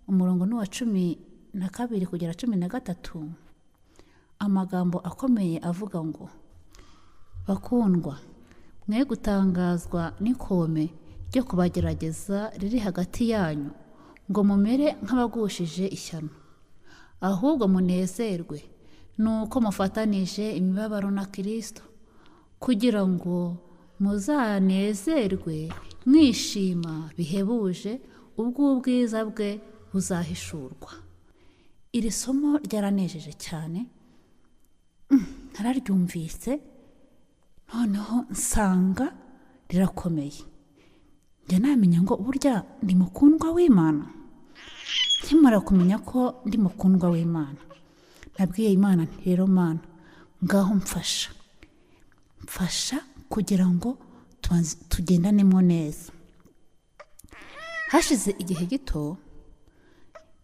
C: umurongo ni uwa 12 kugera 13, amagambo akomeye avuga ngo bakundwa, mwe gutangazwa n'ikome ryo kubagerageza riri hagati yanyu, ngo mumere nk'abagushije ishyano, ahubwo munezerwe nuko mufatanije imibabaro na Kristo, kugira ngo muzanezerwe mwishima bihebuje ubwo ubwiza bwe buzahishurwa. Iri somo ryaranejeje cyane, nararyumvise noneho nsanga rirakomeye. Njya namenya ngo burya ndi mukundwa w'Imana. Nkimara kumenya ko ndi mukundwa w'Imana, nabwiye Imana nti rero Mana, ngaho mfasha, mfasha kugira ngo tugendanemo neza. Hashize igihe gito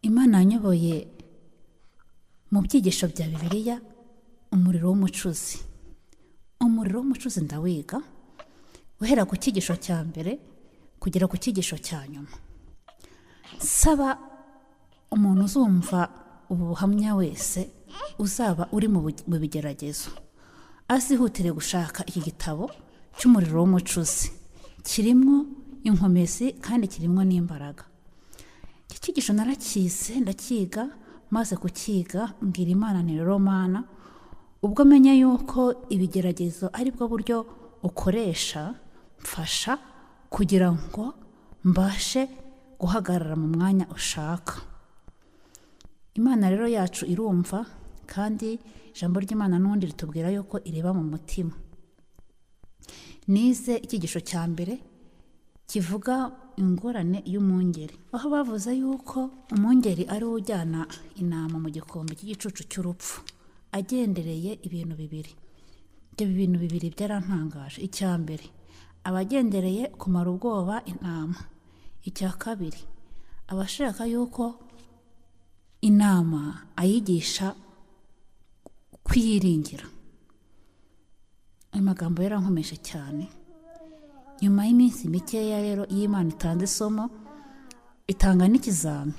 C: Imana yanyoboye mu byigisho bya Bibiliya umuriro w'umucuzi. Umuriro w'umucuzi ndawiga, guhera ku cyigisho cya mbere Kugera ku cyigisho cya nyuma, saba umuntu uzumva ubu buhamya wese uzaba uri mu bigeragezo azihutire gushaka iki gitabo cy'Umuriro w'Umucuzi. Kirimo inkomezi kandi kirimo n'imbaraga. Iki cyigisho narakize, ndakiga. Maze kukiga mbwira Imana ni rero Mana, ubwo menya yuko ibigeragezo ari bwo buryo ukoresha, mfasha kugira ngo mbashe guhagarara mu mwanya ushaka. Imana rero yacu irumva, kandi ijambo ry'Imana n'ubundi ritubwira yuko ireba mu mutima. Nize icyigisho cya mbere kivuga ingorane y'umwungeri, aho bavuze yuko umwungeri ari we ujyana intama mu gikombe cy'igicucu cy'urupfu agendereye ibintu bibiri. Ibyo bintu bibiri byarantangaje. Icya mbere, aba agendereye kumara ubwoba intama. Icya kabiri, aba ashaka yuko intama ayigisha kuyiringira. Ayo magambo yarankomeje cyane. Nyuma y'iminsi mikeya rero, iyo Imana itanze isomo itanga n'ikizami.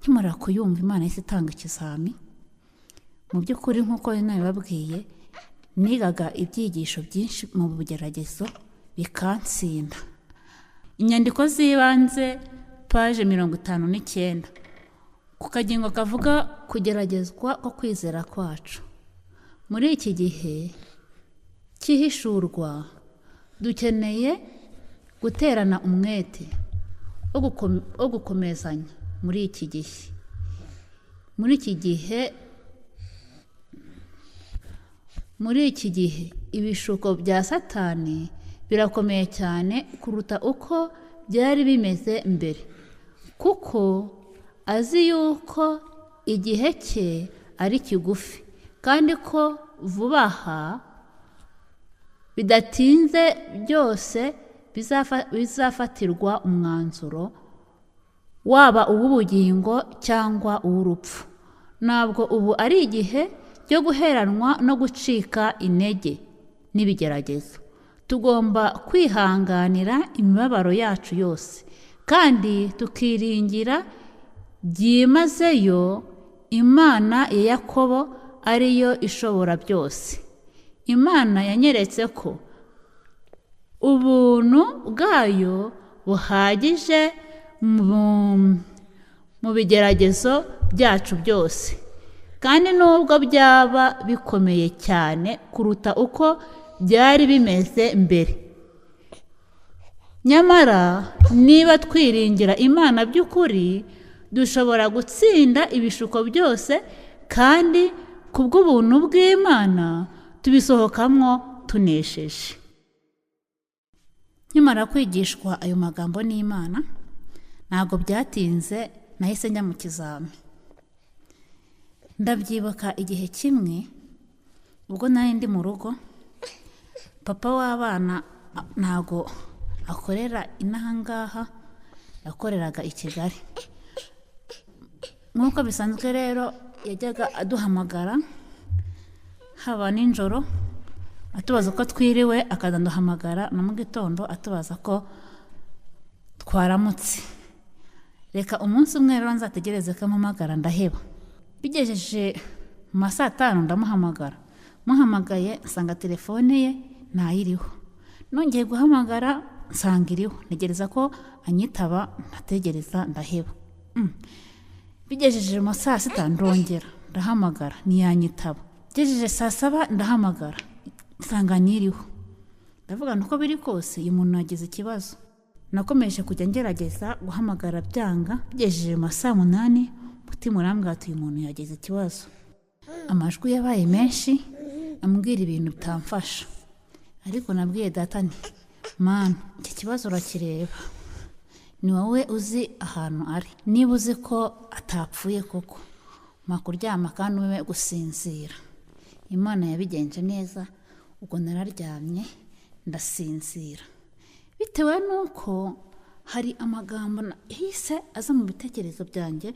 C: Nkimara kuyumva, Imana yahise itanga ikizami. Mu by'ukuri, nk'uko nabibabwiye, nigaga ibyigisho byinshi mu bugeragezo bikantsinda. Inyandiko z'ibanze, paje 59, ku kagingo kavuga kugeragezwa ko kwizera kwacu. Muri iki gihe cy'ihishurwa dukeneye guterana umwete wo gukomezanya. Muri iki gihe ibishuko bya Satani birakomeye cyane kuruta uko byari bimeze mbere, kuko azi yuko igihe cye ari kigufi kandi ko vuba aha bidatinze byose bizafatirwa umwanzuro, waba uw'ubugingo cyangwa uw'urupfu. Ntabwo ubu ari igihe cyo guheranwa no gucika intege n'ibigeragezo. Tugomba kwihanganira imibabaro yacu yose kandi tukiringira byimazeyo Imana ya Yakobo, ariyo ishobora byose. Imana yanyeretse ko ubuntu bwayo buhagije mu bigeragezo byacu byose, kandi nubwo byaba bikomeye cyane kuruta uko byari bimeze mbere, nyamara niba twiringira Imana by'ukuri, dushobora gutsinda ibishuko byose, kandi ku bw'ubuntu bw'Imana tubisohokamo tunesheje. Nkimara kwigishwa ayo magambo n'Imana, ntabwo byatinze nahise njya mu kizami. Ndabyibuka igihe kimwe ubwo nari ndi mu rugo, papa w'abana ntabwo akorera inaha ngaha, yakoreraga i Kigali. Nk'uko bisanzwe rero, yajyaga aduhamagara haba nijoro atubaza uko twiriwe, akazaduhamagara na mu gitondo atubaza ko twaramutse. Reka umunsi umwe rero nzategereze ko ampamagara, ndaheba. Bigejeje mu ma saa tanu ndamuhamagara. Muhamagaye nsanga telefone ye ntayiriho. Nongeye guhamagara nsanga iriho. Ntegereza ko anyitaba, ndategereza ndaheba. Bigejeje mu saa sita ndongera ndahamagara, ntiyanyitaba. Bigejeje saa saba ndahamagara nsanga ntiriho. Ndavuga nti uko biri kose uyu muntu yagize ikibazo. Nakomeje kujya ngerageza guhamagara byanga. Bigejeje mu ma saa munani umutima urambwira ati uyu muntu yagize ikibazo. Amajwi yabaye menshi ambwira ibintu bitamfasha, ariko nabwiye Data nti Mana, iki kibazo urakireba, ni wowe uzi ahantu ari. Niba uzi ko atapfuye koko, mpa kuryama kandi ube gusinzira. Imana yabigenje neza, ubwo nararyamye ndasinzira, bitewe n'uko hari amagambo yahise aza mu bitekerezo byanjye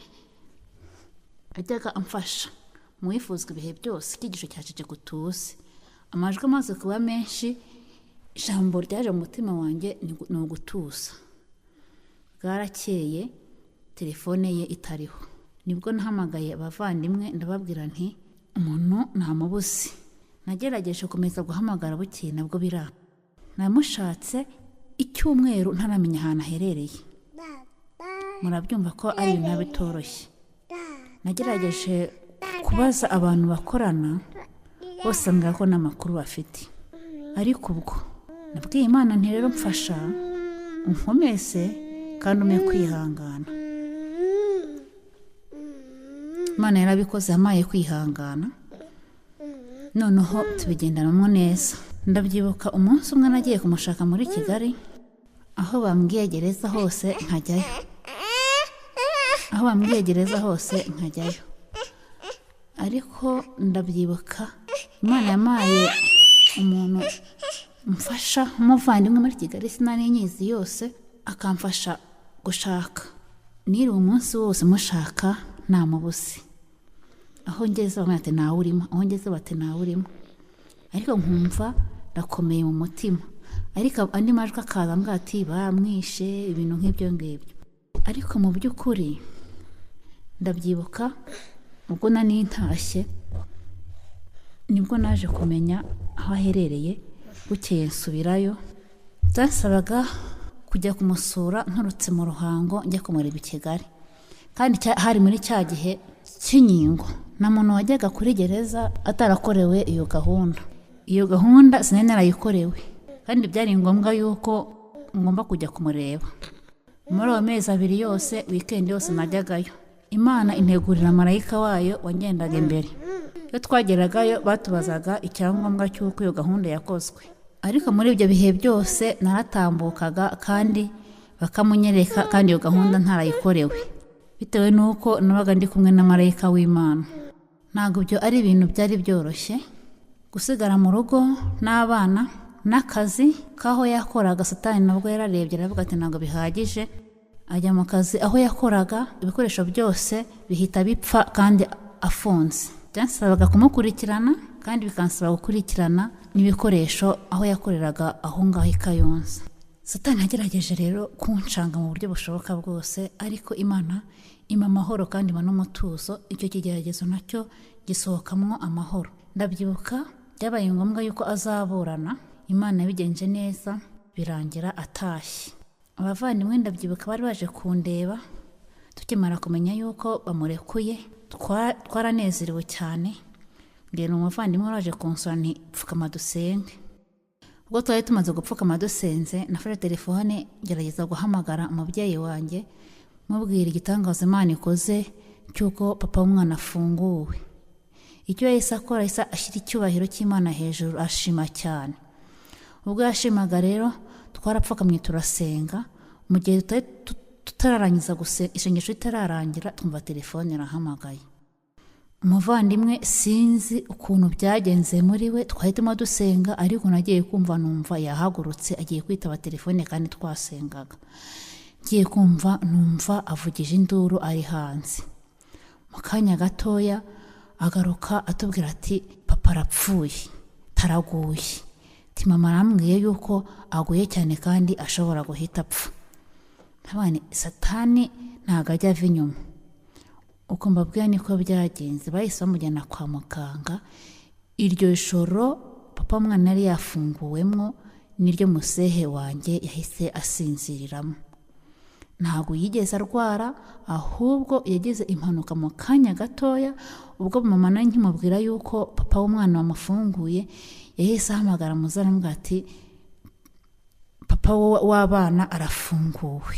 C: ajyaga amfasha mu wifuzwa ibihe byose, icyigisho cya Ceceka Utuze. Amajwi amaze kuba menshi. Ijambo ryaje mu mutima wanjye ni ugutuza. Bwarakeye telefone ye itariho, nibwo nahamagaye abavandimwe ndababwira nti umuntu ntamubuze. Nagerageje gukomeza guhamagara, bukeye nabwo biranga. Namushatse icyumweru ntaramenya ahantu aherereye. Murabyumva ko ari ibintu biba bitoroshye. Nagerageje kubaza abantu bakorana bose, mbwira ko n'amakuru bafite. Ariko ubwo nabwiye Imana nti rero mfasha, unkomeze kandi umpe kwihangana. Imana yarabikoze, yampaye kwihangana, noneho tubigendanamo neza. Ndabyibuka umunsi umwe nagiye kumushaka muri Kigali, aho bambwiye gereza hose nkajyayo, aho bambwiye gereza hose nkajyayo. Ariko ndabyibuka Imana yampaye umuntu umfasha, umuvandimwe muri Kigali, sinari nyizi yose, akamfasha gushaka. Niriwe umunsi wose mushaka ntamubuze. Aho ngeze bamwe bati ntawe urimo, aho ngeze bati ntawe urimo, ariko nkumva ndakomeye mu mutima. Ariko andi majwi akaza ambwira ati bamwishe, ibintu nk'ibyo ngibyo. Ariko mu by'ukuri ndabyibuka ubwo nari ntashye, nibwo naje kumenya aho aherereye. Bukeye nsubirayo, byansabaga kujya kumusura nturutse mu Ruhango njya kumureba i Kigali, kandi hari muri cya gihe cy'inkingo, nta muntu wajyaga kuri gereza atarakorewe iyo gahunda. Iyo gahunda sinari narayikorewe, kandi byari ngombwa yuko ngomba kujya kumureba. Muri ayo mezi 2 yose, wikendi yose najyagayo. Imana integurira marayika wayo wagendaga imbere. Iyo twageragayo batubazaga icyangombwa cy'uko iyo gahunda yakozwe. Ariko muri ibyo bihe byose naratambukaga kandi bakamunyereka, kandi iyo gahunda ntarayikorewe, bitewe n'uko nabaga ndi kumwe na marayika w'Imana. Ntabwo ibyo ari ibintu byari byoroshye, gusigara mu rugo n'abana n'akazi k'aho yakoraga. Satani nabwo yararebye aravuga ati ntabwo bihagije, ajya mu kazi aho yakoraga, ibikoresho byose bihita bipfa kandi afunze. Byansabaga kumukurikirana kandi bikansaba gukurikirana n'ibikoresho aho yakoreraga aho ngaho i Kayonza. Satani yagerageje rero kuncanga mu buryo bushoboka bwose, ariko Imana impa amahoro kandi impa n'umutuzo. Icyo kigeragezo nacyo gisohokamwo amahoro. Ndabyibuka byabaye ngombwa yuko azaburana, Imana yabigenje neza birangira atashye. Abavandimwe ndabyibuka bari baje kundeba, tukimara kumenya yuko bamurekuye twaranezerewe cyane. Mbwira umuvandimwe waje kunsura nti pfukama dusenge. Ubwo twari tumaze gupfukama dusenze, nafashe telefone ngerageza guhamagara umubyeyi wanjye, mubwira igitangaza Imana ikoze cy'uko papa w'umwana afunguwe. Icyo yahise akora, yahise ashyira icyubahiro cy'Imana hejuru, ashima cyane. Ubwo yashimaga rero twarapfukamye turasenga. Mu gihe tutararangiza gusenga, isengesho ritararangira, twumva telefone irahamagaye. Umuvandimwe sinzi ukuntu byagenze muri we, twari turimo dusenga, ariko nagiye kumva numva yahagurutse agiye kwitaba telefone kandi twasengaga. Ngiye kumva numva avugije induru ari hanze. Mu kanya gatoya agaruka atubwira ati papa arapfuye, taraguye. Ati mama arambwiye yuko aguye cyane kandi ashobora guhita apfa. Ntabane Satani ntabwo ajya ava inyuma. Uko mbabwira niko byagenze, bahise bamujyana kwa muganga. Iryo joro papa w'umwana yari yafunguwemwo niryo musehe wanjye yahise asinziriramo. Ntabwo yigeze arwara, ahubwo yagize impanuka mu kanya gatoya. Ubwo mama nawe nkimubwira yuko papa w'umwana wamufunguye, yahise ahamagara muzara amubwira ati papa w'abana arafunguwe.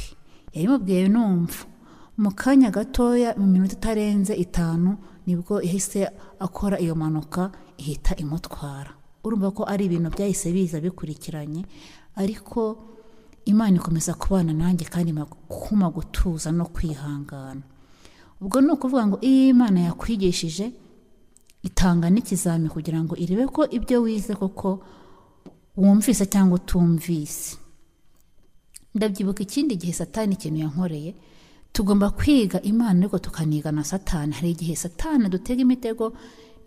C: Yabimubwiye numva mu kanya gatoya, mu minota itarenze 5 nibwo yahise akora iyo mpanuka ihita imutwara. Urumva ko ari ibintu byahise biza bikurikiranye, ariko Imana ikomeza kubana nanjye kandi kuma gutuza no kwihangana. Ubwo ni ukuvuga ngo iyo Imana yakwigishije itanga n'ikizami kugira ngo irebe ko ibyo wize koko wumvise cyangwa utumvise. Ndabyibuka ikindi gihe Satani ikintu yankoreye. Tugomba kwiga Imana ariko tukaniga na Satani. Hari igihe Satani adutega imitego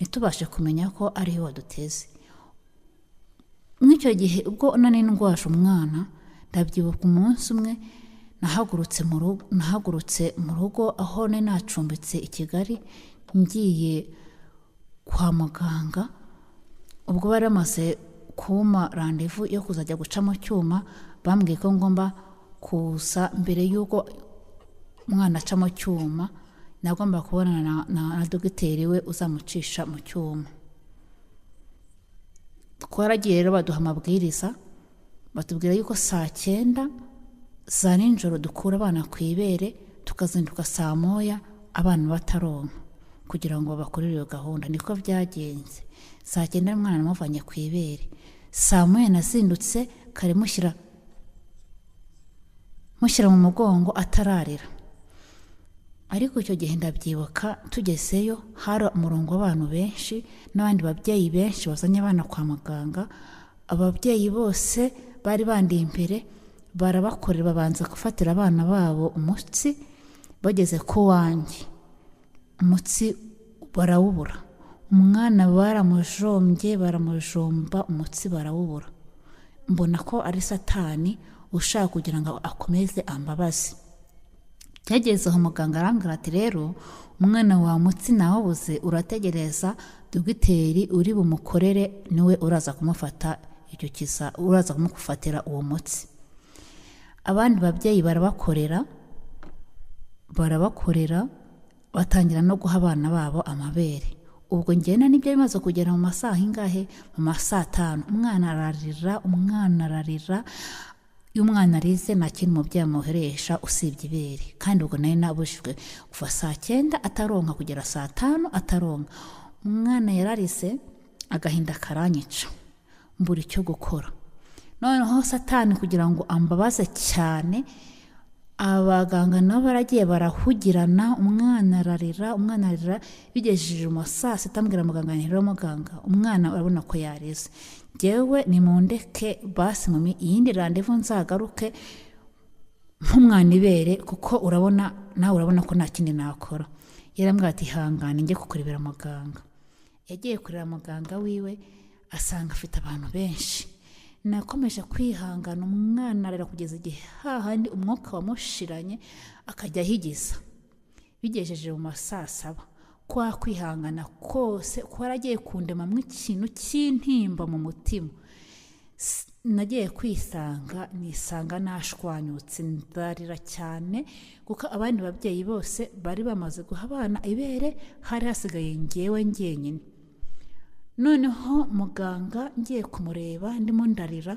C: ntitubashe kumenya ko ariyo waduteze. Mw'icyo gihe ubwo nari ndwaje umwana, ndabyibuka umunsi umwe nahagurutse mu rugo aho nari nacumbitse i Kigali, ngiye kwa muganga. Ubwo bari bamaze kumpa randevu yo kuzajya guca mu cyuma, bambwiye ko ngomba kuza mbere y'uko umwana aca mu cyuma, nagomba kubonana na dogiteri we uzamucisha mu cyuma. Twaragiye rero baduha amabwiriza, batubwira yuko saa 9 za nijoro dukura abana ku ibere, tukazinduka saa 1 abana bataronka kugira ngo babakorere iyo gahunda. Niko byagenze. Saa 9 umwana namuvanye ku ibere, saa 1 nazindutse kare mushyira mu mugongo atararira. Ariko icyo gihe ndabyibuka tugezeyo hari umurongo w'abantu benshi n'abandi babyeyi benshi bazanye abana kwa muganga. Ababyeyi bose bari bandi imbere barabakorera, babanza gufatira abana babo umutsi. Bageze ku wanjye umutsi barawubura, umwana baramujombye baramujomba umutsi barawubura. Mbona ko ari Satani ushaka kugira ngo akomeze ambabaze. Byageze aho muganga arambwira ati rero umwana wa mutsi nawubuze, urategereza dogiteri uri bumukorere niwe uraza kumufata icyo kiza, uraza kumufatira uwo mutsi. Abandi babyeyi barabakorera batangira no guha abana babo amabere. Ubwo ngena nibyo bimaze kugera mu masaha ingahe, mu masaha 5, umwana ararira. Iyo umwana arize nta kintu umubyeyi amuheresha usibye ibere, kandi ubwo nari nabujijwe kuva saa 9 ataronka kugera saa 5 ataronka. Umwana yararise agahinda karanyica, mbura icyo gukora. Noneho Satani kugira ngo ambabaze cyane, abaganga nabo baragiye barahugirana, umwana ararira bigejeje mu saa 6 ambwira muganga nti rero muganga umwana urabona ko yarize, njyewe nimundeke basi mumi iyindi randevu nzagaruke nk'umwana ibere, kuko urabona nawe urabona ko nta kindi nakora. Yarambwira ati ihangane njye kukurebera muganga. Yagiye kureba muganga wiwe asanga afite abantu benshi. Nakomeje kwihangana, umwana arara kugeza igihe hahandi umwuka wamushiranye akajya ahigiza. Bigejeje mu masaa 7, kwa kwihangana kose kwaragiye kundemamwo ikintu cy'intimba mu mutima. Nagiye kwisanga nisanga nashwanyutse, ndarira cyane kuko abandi babyeyi bose bari bamaze guha abana ibere, hari hasigaye njyewe njyenyine. Noneho muganga ngiye kumureba ndimo ndarira,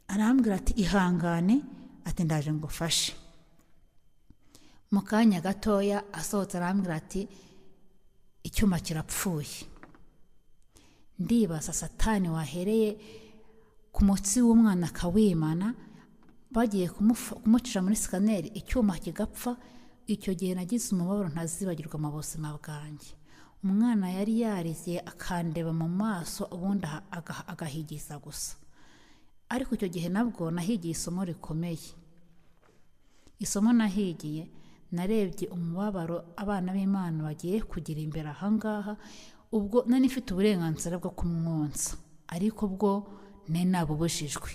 C: arambwira ati ihangane, ati ndaje ngufashe. Mu kanya gatoya asohotse arambwira ati icyuma kirapfuye. Ndibaza Satani wahereye ku mutsi w'umwana akawimana, bagiye kumucisha muri sikaneri icyuma kigapfa. Icyo gihe nagize umubabaro ntazibagirwa mu buzima bwanjye. Umwana yari yarize akandeba mu maso ubundi agahigiza gusa. Ariko icyo gihe nabwo nahigiye isomo rikomeye. Isomo nahigiye, narebye umubabaro abana b'Imana bagiye kugira imbere ahangaha. Ubwo nari mfite uburenganzira bwo kumwonsa, ariko bwo nari nabubujijwe.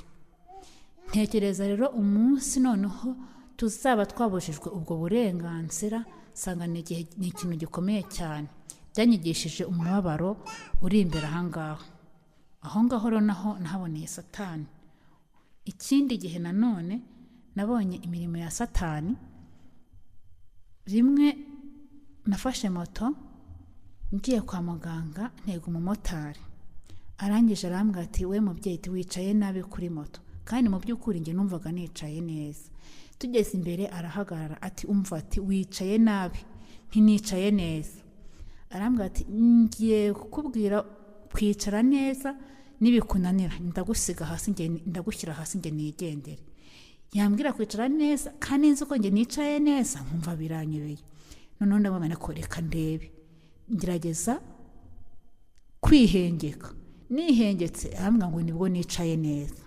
C: Ntekereza rero umunsi noneho tuzaba twabujijwe ubwo burenganzira, nsanga ni ikintu gikomeye cyane. Byanyigishije umubabaro uri imbere ahangaha. Aho ngaho rero naho nahaboneye Satani. Ikindi gihe nanone nabonye imirimo ya Satani. Rimwe nafashe moto ngiye kwa muganga, ntega umumotari, arangije arambwira ati we mubyeyi wicaye nabi kuri moto, kandi mu by'ukuri njye numvaga nicaye neza. Tugeze imbere arahagarara ati umva, ati wicaye nabi. Ntinicaye neza. Arambwira ati ngiye kukubwira kwicara neza, nibikunanira ndagusiga hasi, njye ndagushyira hasi njye nigendere. Yambwira kwicara neza kandi nzi ko njye nicaye neza, nkumva biranyobeye. Noneho ndabona ko reka ndebe, ngerageza kwihengeka. Nihengetse arambwira ngo nibwo nicaye neza.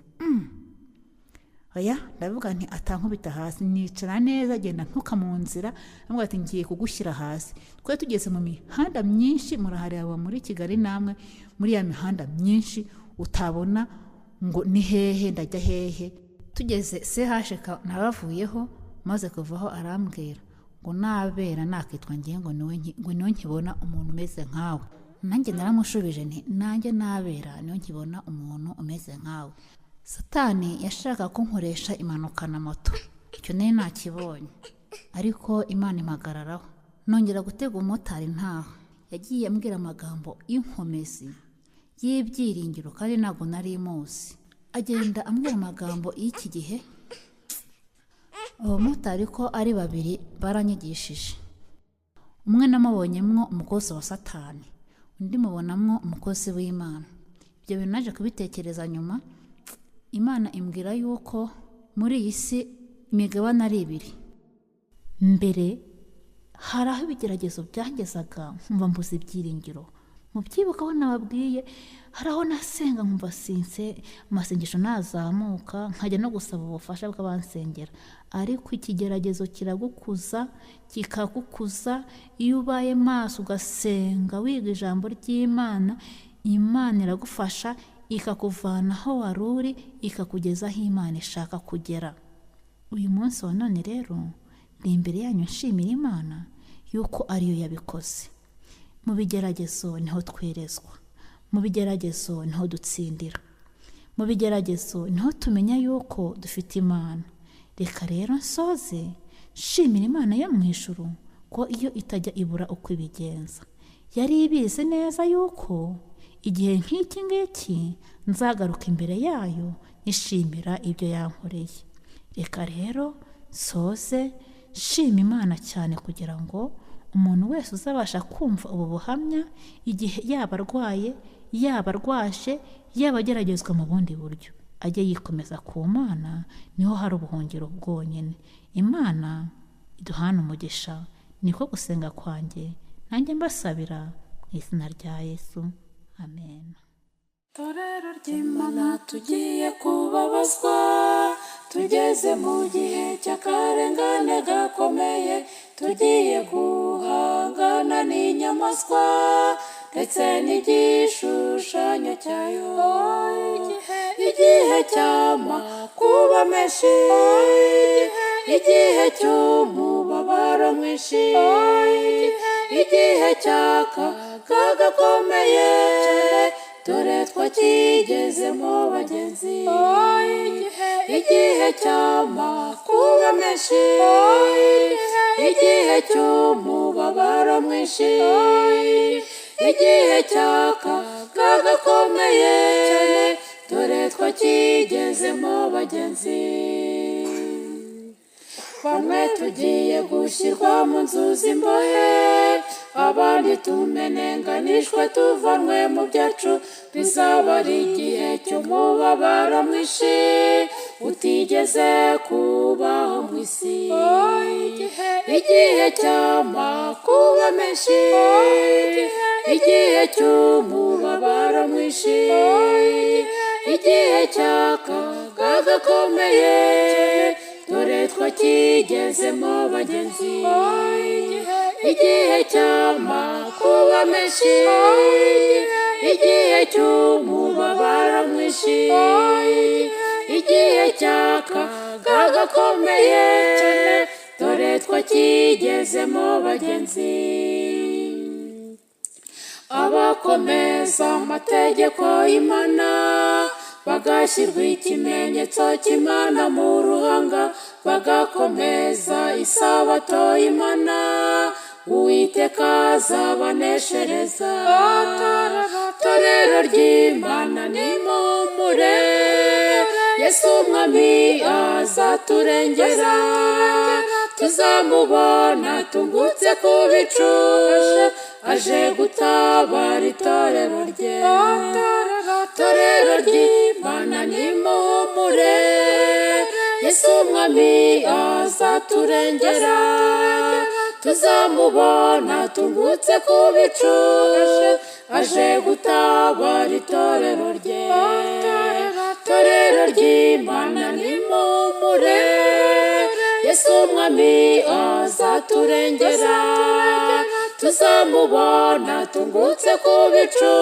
C: Oya, ndavuga nti atankubita hasi, nicara neza, genda ntuka mu nzira. Arambwira ati ngiye kugushyira hasi. Twari tugeze mu mihanda myinshi, murahareba muri Kigali namwe, muri ya mihanda myinshi utabona ngo ni hehe, ndajya hehe. Tugeze CHK nabavuyeho, maze kuvaho arambwira ngo nabera nakitwa ngiye ngo niwe nkibona umuntu umeze nkawe. Nanjye naramushubije nti nanjye nabera niwe nkibona umuntu umeze nkawe. Satani yashakaga kunkoresha impanuka na moto, icyo nari nakibonye, ariko Imana impagararaho. Nongera gutega umumotari ntaha, yagiye ambwira amagambo y'inkomezi y'ibyiringiro kandi ntabwo nari muzi. Agenda ambwira amagambo y'iki gihe. Abamotari ko ari babiri baranyigishije, umwe namubonyemwo umukozi wa Satani, undi mubonamwo umukozi w'Imana. Ibyo bintu naje kubitekereza nyuma, Imana imbwira yuko muri iyi si imigabane ari ibiri. Mbere hari aho ibigeragezo byangezaga nkumva mbuze ibyiringiro, mubyibukaho nababwiye, hari aho nasenga nkumva sinse, amasengesho nazamuka nkajya no gusaba ubufasha bw'abansengera. Ariko ikigeragezo kiragukuza, kikagukuza. Iyo ubaye maso ugasenga wiga ijambo ry'Imana, Imana iragufasha ikakuvana aho wari uri ikakugeza aho Imana ishaka kugera. Uyu munsi wa none rero ndi imbere yanyu nshimira Imana yuko ariyo yabikoze. Mu bigeragezo niho twerezwa, mu bigeragezo niho dutsindira, mu bigeragezo niho tumenya yuko dufite Imana. Reka rero nsoze nshimira Imana yo mu ijuru ko iyo itajya ibura uko ibigenza. Yari ibizi neza yuko igihe nk'iki ngiki nzagaruka imbere yayo nishimira ibyo yankoreye. Reka rero nsoze nshima Imana cyane kugira ngo umuntu wese uzabasha kumva ubu buhamya, igihe yaba arwaye, yaba arwaje, yaba ageragezwa mu bundi buryo, ajye yikomeza ku Mana, niho hari ubuhungiro bwonyine. Imana iduhana umugisha. Niko gusenga kwanjye, nanjye mbasabira mu izina rya Yesu, amen.
B: Torero ry'Imana tugiye kubabazwa, tugeze mu gihe cy'akarengane gakomeye, tugiye guhangana n'inyamaswa ndetse n'igishushanyo cyayo. Igihe cy'amakuba menshi, igihe cy'umubabaro mwinshi, igihe cy'akaga gakomeye, dore twakigezemo bagenzi. Igihe cy'amakuba menshi, igihe cy'umubabaro mwinshi, igihe cy'akaga gakomeye, dore twakigezemo bagenzi. Bamwe tugiye gushyirwa mu nzu z'imbohe, abandi tumenenganishwe tuvanwe mu byacu. Bizaba ari igihe cy'umubabaro mwinshi utigeze kubaho mu isi. Igihe cy'amakuba menshi, igihe cy'umubabaro mwinshi, igihe cy'akaga gakomeye, dore twakigezemo bagenzi. Igihe cy'amakuba menshi, igihe cy'umubabaro mwinshi, igihe cy'akaga gakomeye, dore twakigezemo bagenzi. Abakomeza amategeko y'Imana bagashyirwa ikimenyetso cy'Imana mu ruhanga, bagakomeza isabato y'Imana, Uwiteka azabaneshereza. Torero ry'Imana nimuhumure, Yesu Umwami azaturengera, tuzamubona tungutse ku bicu, aje gutabara itorero rye. Torero ry'Imana nimuhumure, Yesu Umwami azaturengera, tuzamubona tungutse ku bicu, aje gutabara itorero rye. Torero ry'Imana nimuhumure, Yesu Umwami azaturengera, tuzamubona tungutse ku bicu,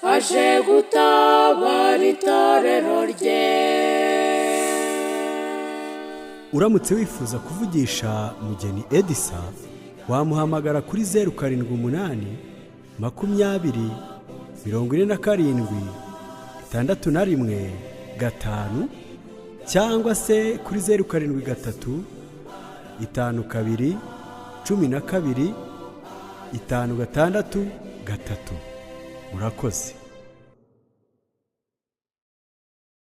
B: Aje gutabara itorero rye.
A: Uramutse wifuza kuvugisha Mugeni Edisa, wamuhamagara kuri 078 20 47 61 5, cyangwa se kuri 073 52 12 56 3. Murakoze.